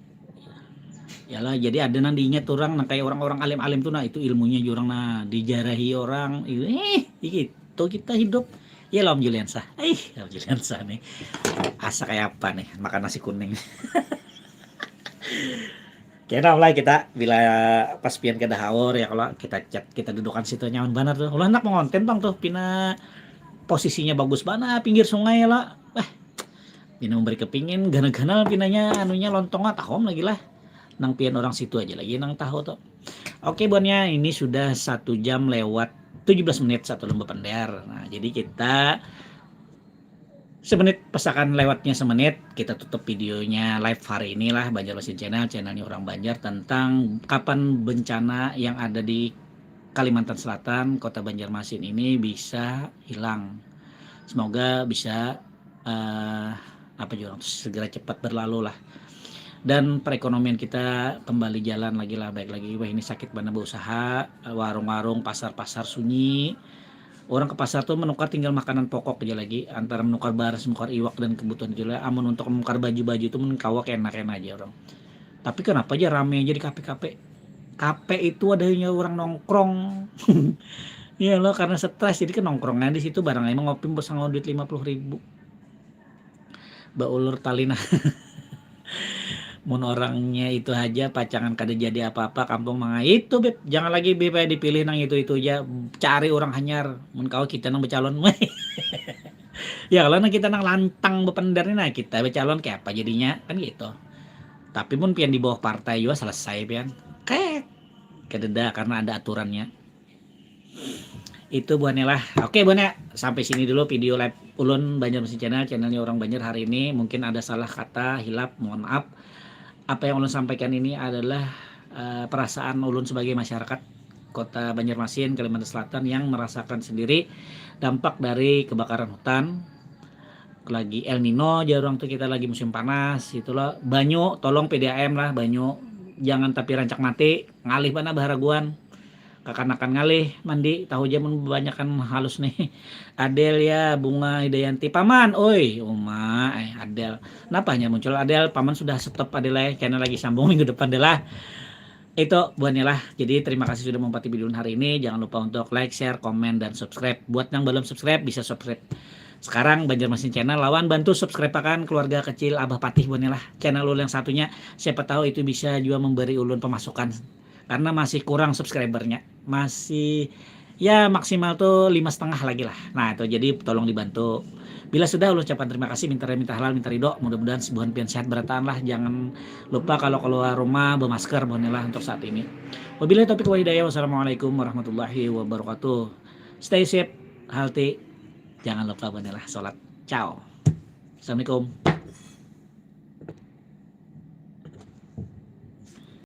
Yalah, jadi ada nang diingat orang, nang kayak orang-orang alim-alim tuh, nah itu ilmunya jurang, nah dijarahi orang, eh gitu kita hidup. Ya lah Om Juliansa, eh Om Juliansa nih, asa kayak apa nih makan nasi kuning. Kena lah kita bila pas pian kada haur ya, kalau kita chat, kita dudukan situ nyaman banget tuh. Ulah hendak mengonten bang tuh, pina posisinya bagus banget pinggir sungai lah. Wah, pina memberi kepingin, gana-gana pinanya anunya lontongnya tahom lagi lah. Nang pian orang situ aja lagi nang tahu tuh. Oke buannya, ini sudah satu jam lewat tujuh belas menit satu lomba pendar. Nah jadi kita semenit, pasakan lewatnya semenit, kita tutup videonya live hari inilah Banjarmasin Channel, channelnya orang Banjar tentang kapan bencana yang ada di Kalimantan Selatan, kota Banjarmasin ini bisa hilang. Semoga bisa uh, apa juga segera cepat berlalu lah. Dan perekonomian kita kembali jalan lagi lah, baik lagi. Wah ini sakit banget berusaha, warung-warung, pasar-pasar sunyi. Orang ke pasar tuh menukar tinggal makanan pokok aja lagi, antara menukar baras, menukar iwak dan kebutuhan gila. Amun untuk menukar baju-baju tuh menukar kena-kena aja orang. Tapi kenapa aja rame aja di kafe-kafe? Kafe itu adanya orang nongkrong. Ya lo, karena stres jadi ke nongkrongnya di situ, barang emang ngopi bos ngau duit lima puluh ribu. Baulur tali nah. Mun orangnya itu aja pacangan kada jadi apa-apa, kampung manga itu beb, jangan lagi beb dipilih nang itu-itu aja, cari orang hanyar. Mun kau kita nang becalon. Ya kalau nang kita nang lantang bependar nih, nah kita becalon kayak apa jadinya kan gitu. Tapi mun pian di bawah partai juga selesai pian. Kayak kededa karena ada aturannya. Itu buahnya lah. Oke buahnya, sampai sini dulu video live ulun Banjarmasin Channel, channelnya orang Banjar hari ini. Mungkin ada salah kata, hilap, mohon maaf. Apa yang ulun sampaikan ini adalah uh, perasaan ulun sebagai masyarakat Kota Banjarmasin, Kalimantan Selatan yang merasakan sendiri dampak dari kebakaran hutan. Lagi El Nino aja orang tuh, kita lagi musim panas gitu loh. Banyu, tolong P D A M lah, banyu jangan tapi rancak mati, ngalih mana baharaguan. Kakanakan ngalih mandi, tahu aja mun kebanyakan halus nih. Adel ya, Bunga Hidayanti, paman, oi, uma, eh Adel, kenapa hanya muncul Adel? Paman sudah stop Adel ya, karena lagi sambung minggu depan deh lah. Itu buahnya lah. Jadi terima kasih sudah mempati video hari ini. Jangan lupa untuk like, share, komen, dan subscribe. Buat yang belum subscribe bisa subscribe sekarang Banjarmasin Channel lawan bantu subscribe akan keluarga kecil Abah Patih buahnya lah. Channel ulun yang satunya, siapa tahu itu bisa juga memberi ulun pemasukan. Karena masih kurang subscribernya, masih ya maksimal tuh lima setengah lagi lah. Nah itu jadi tolong dibantu. Bila sudah ulun ucapkan terima kasih, minta minta halal, minta ridho. Mudah-mudahan sebuah pian sehat berataan lah. Jangan lupa kalau keluar rumah bermasker buahnya lah untuk saat ini. Wabillahi taufiq wal hidayah. Wassalamualaikum warahmatullahi wabarakatuh. Stay safe, healthy. Jangan lupa buahnya lah sholat. Ciao. Assalamualaikum.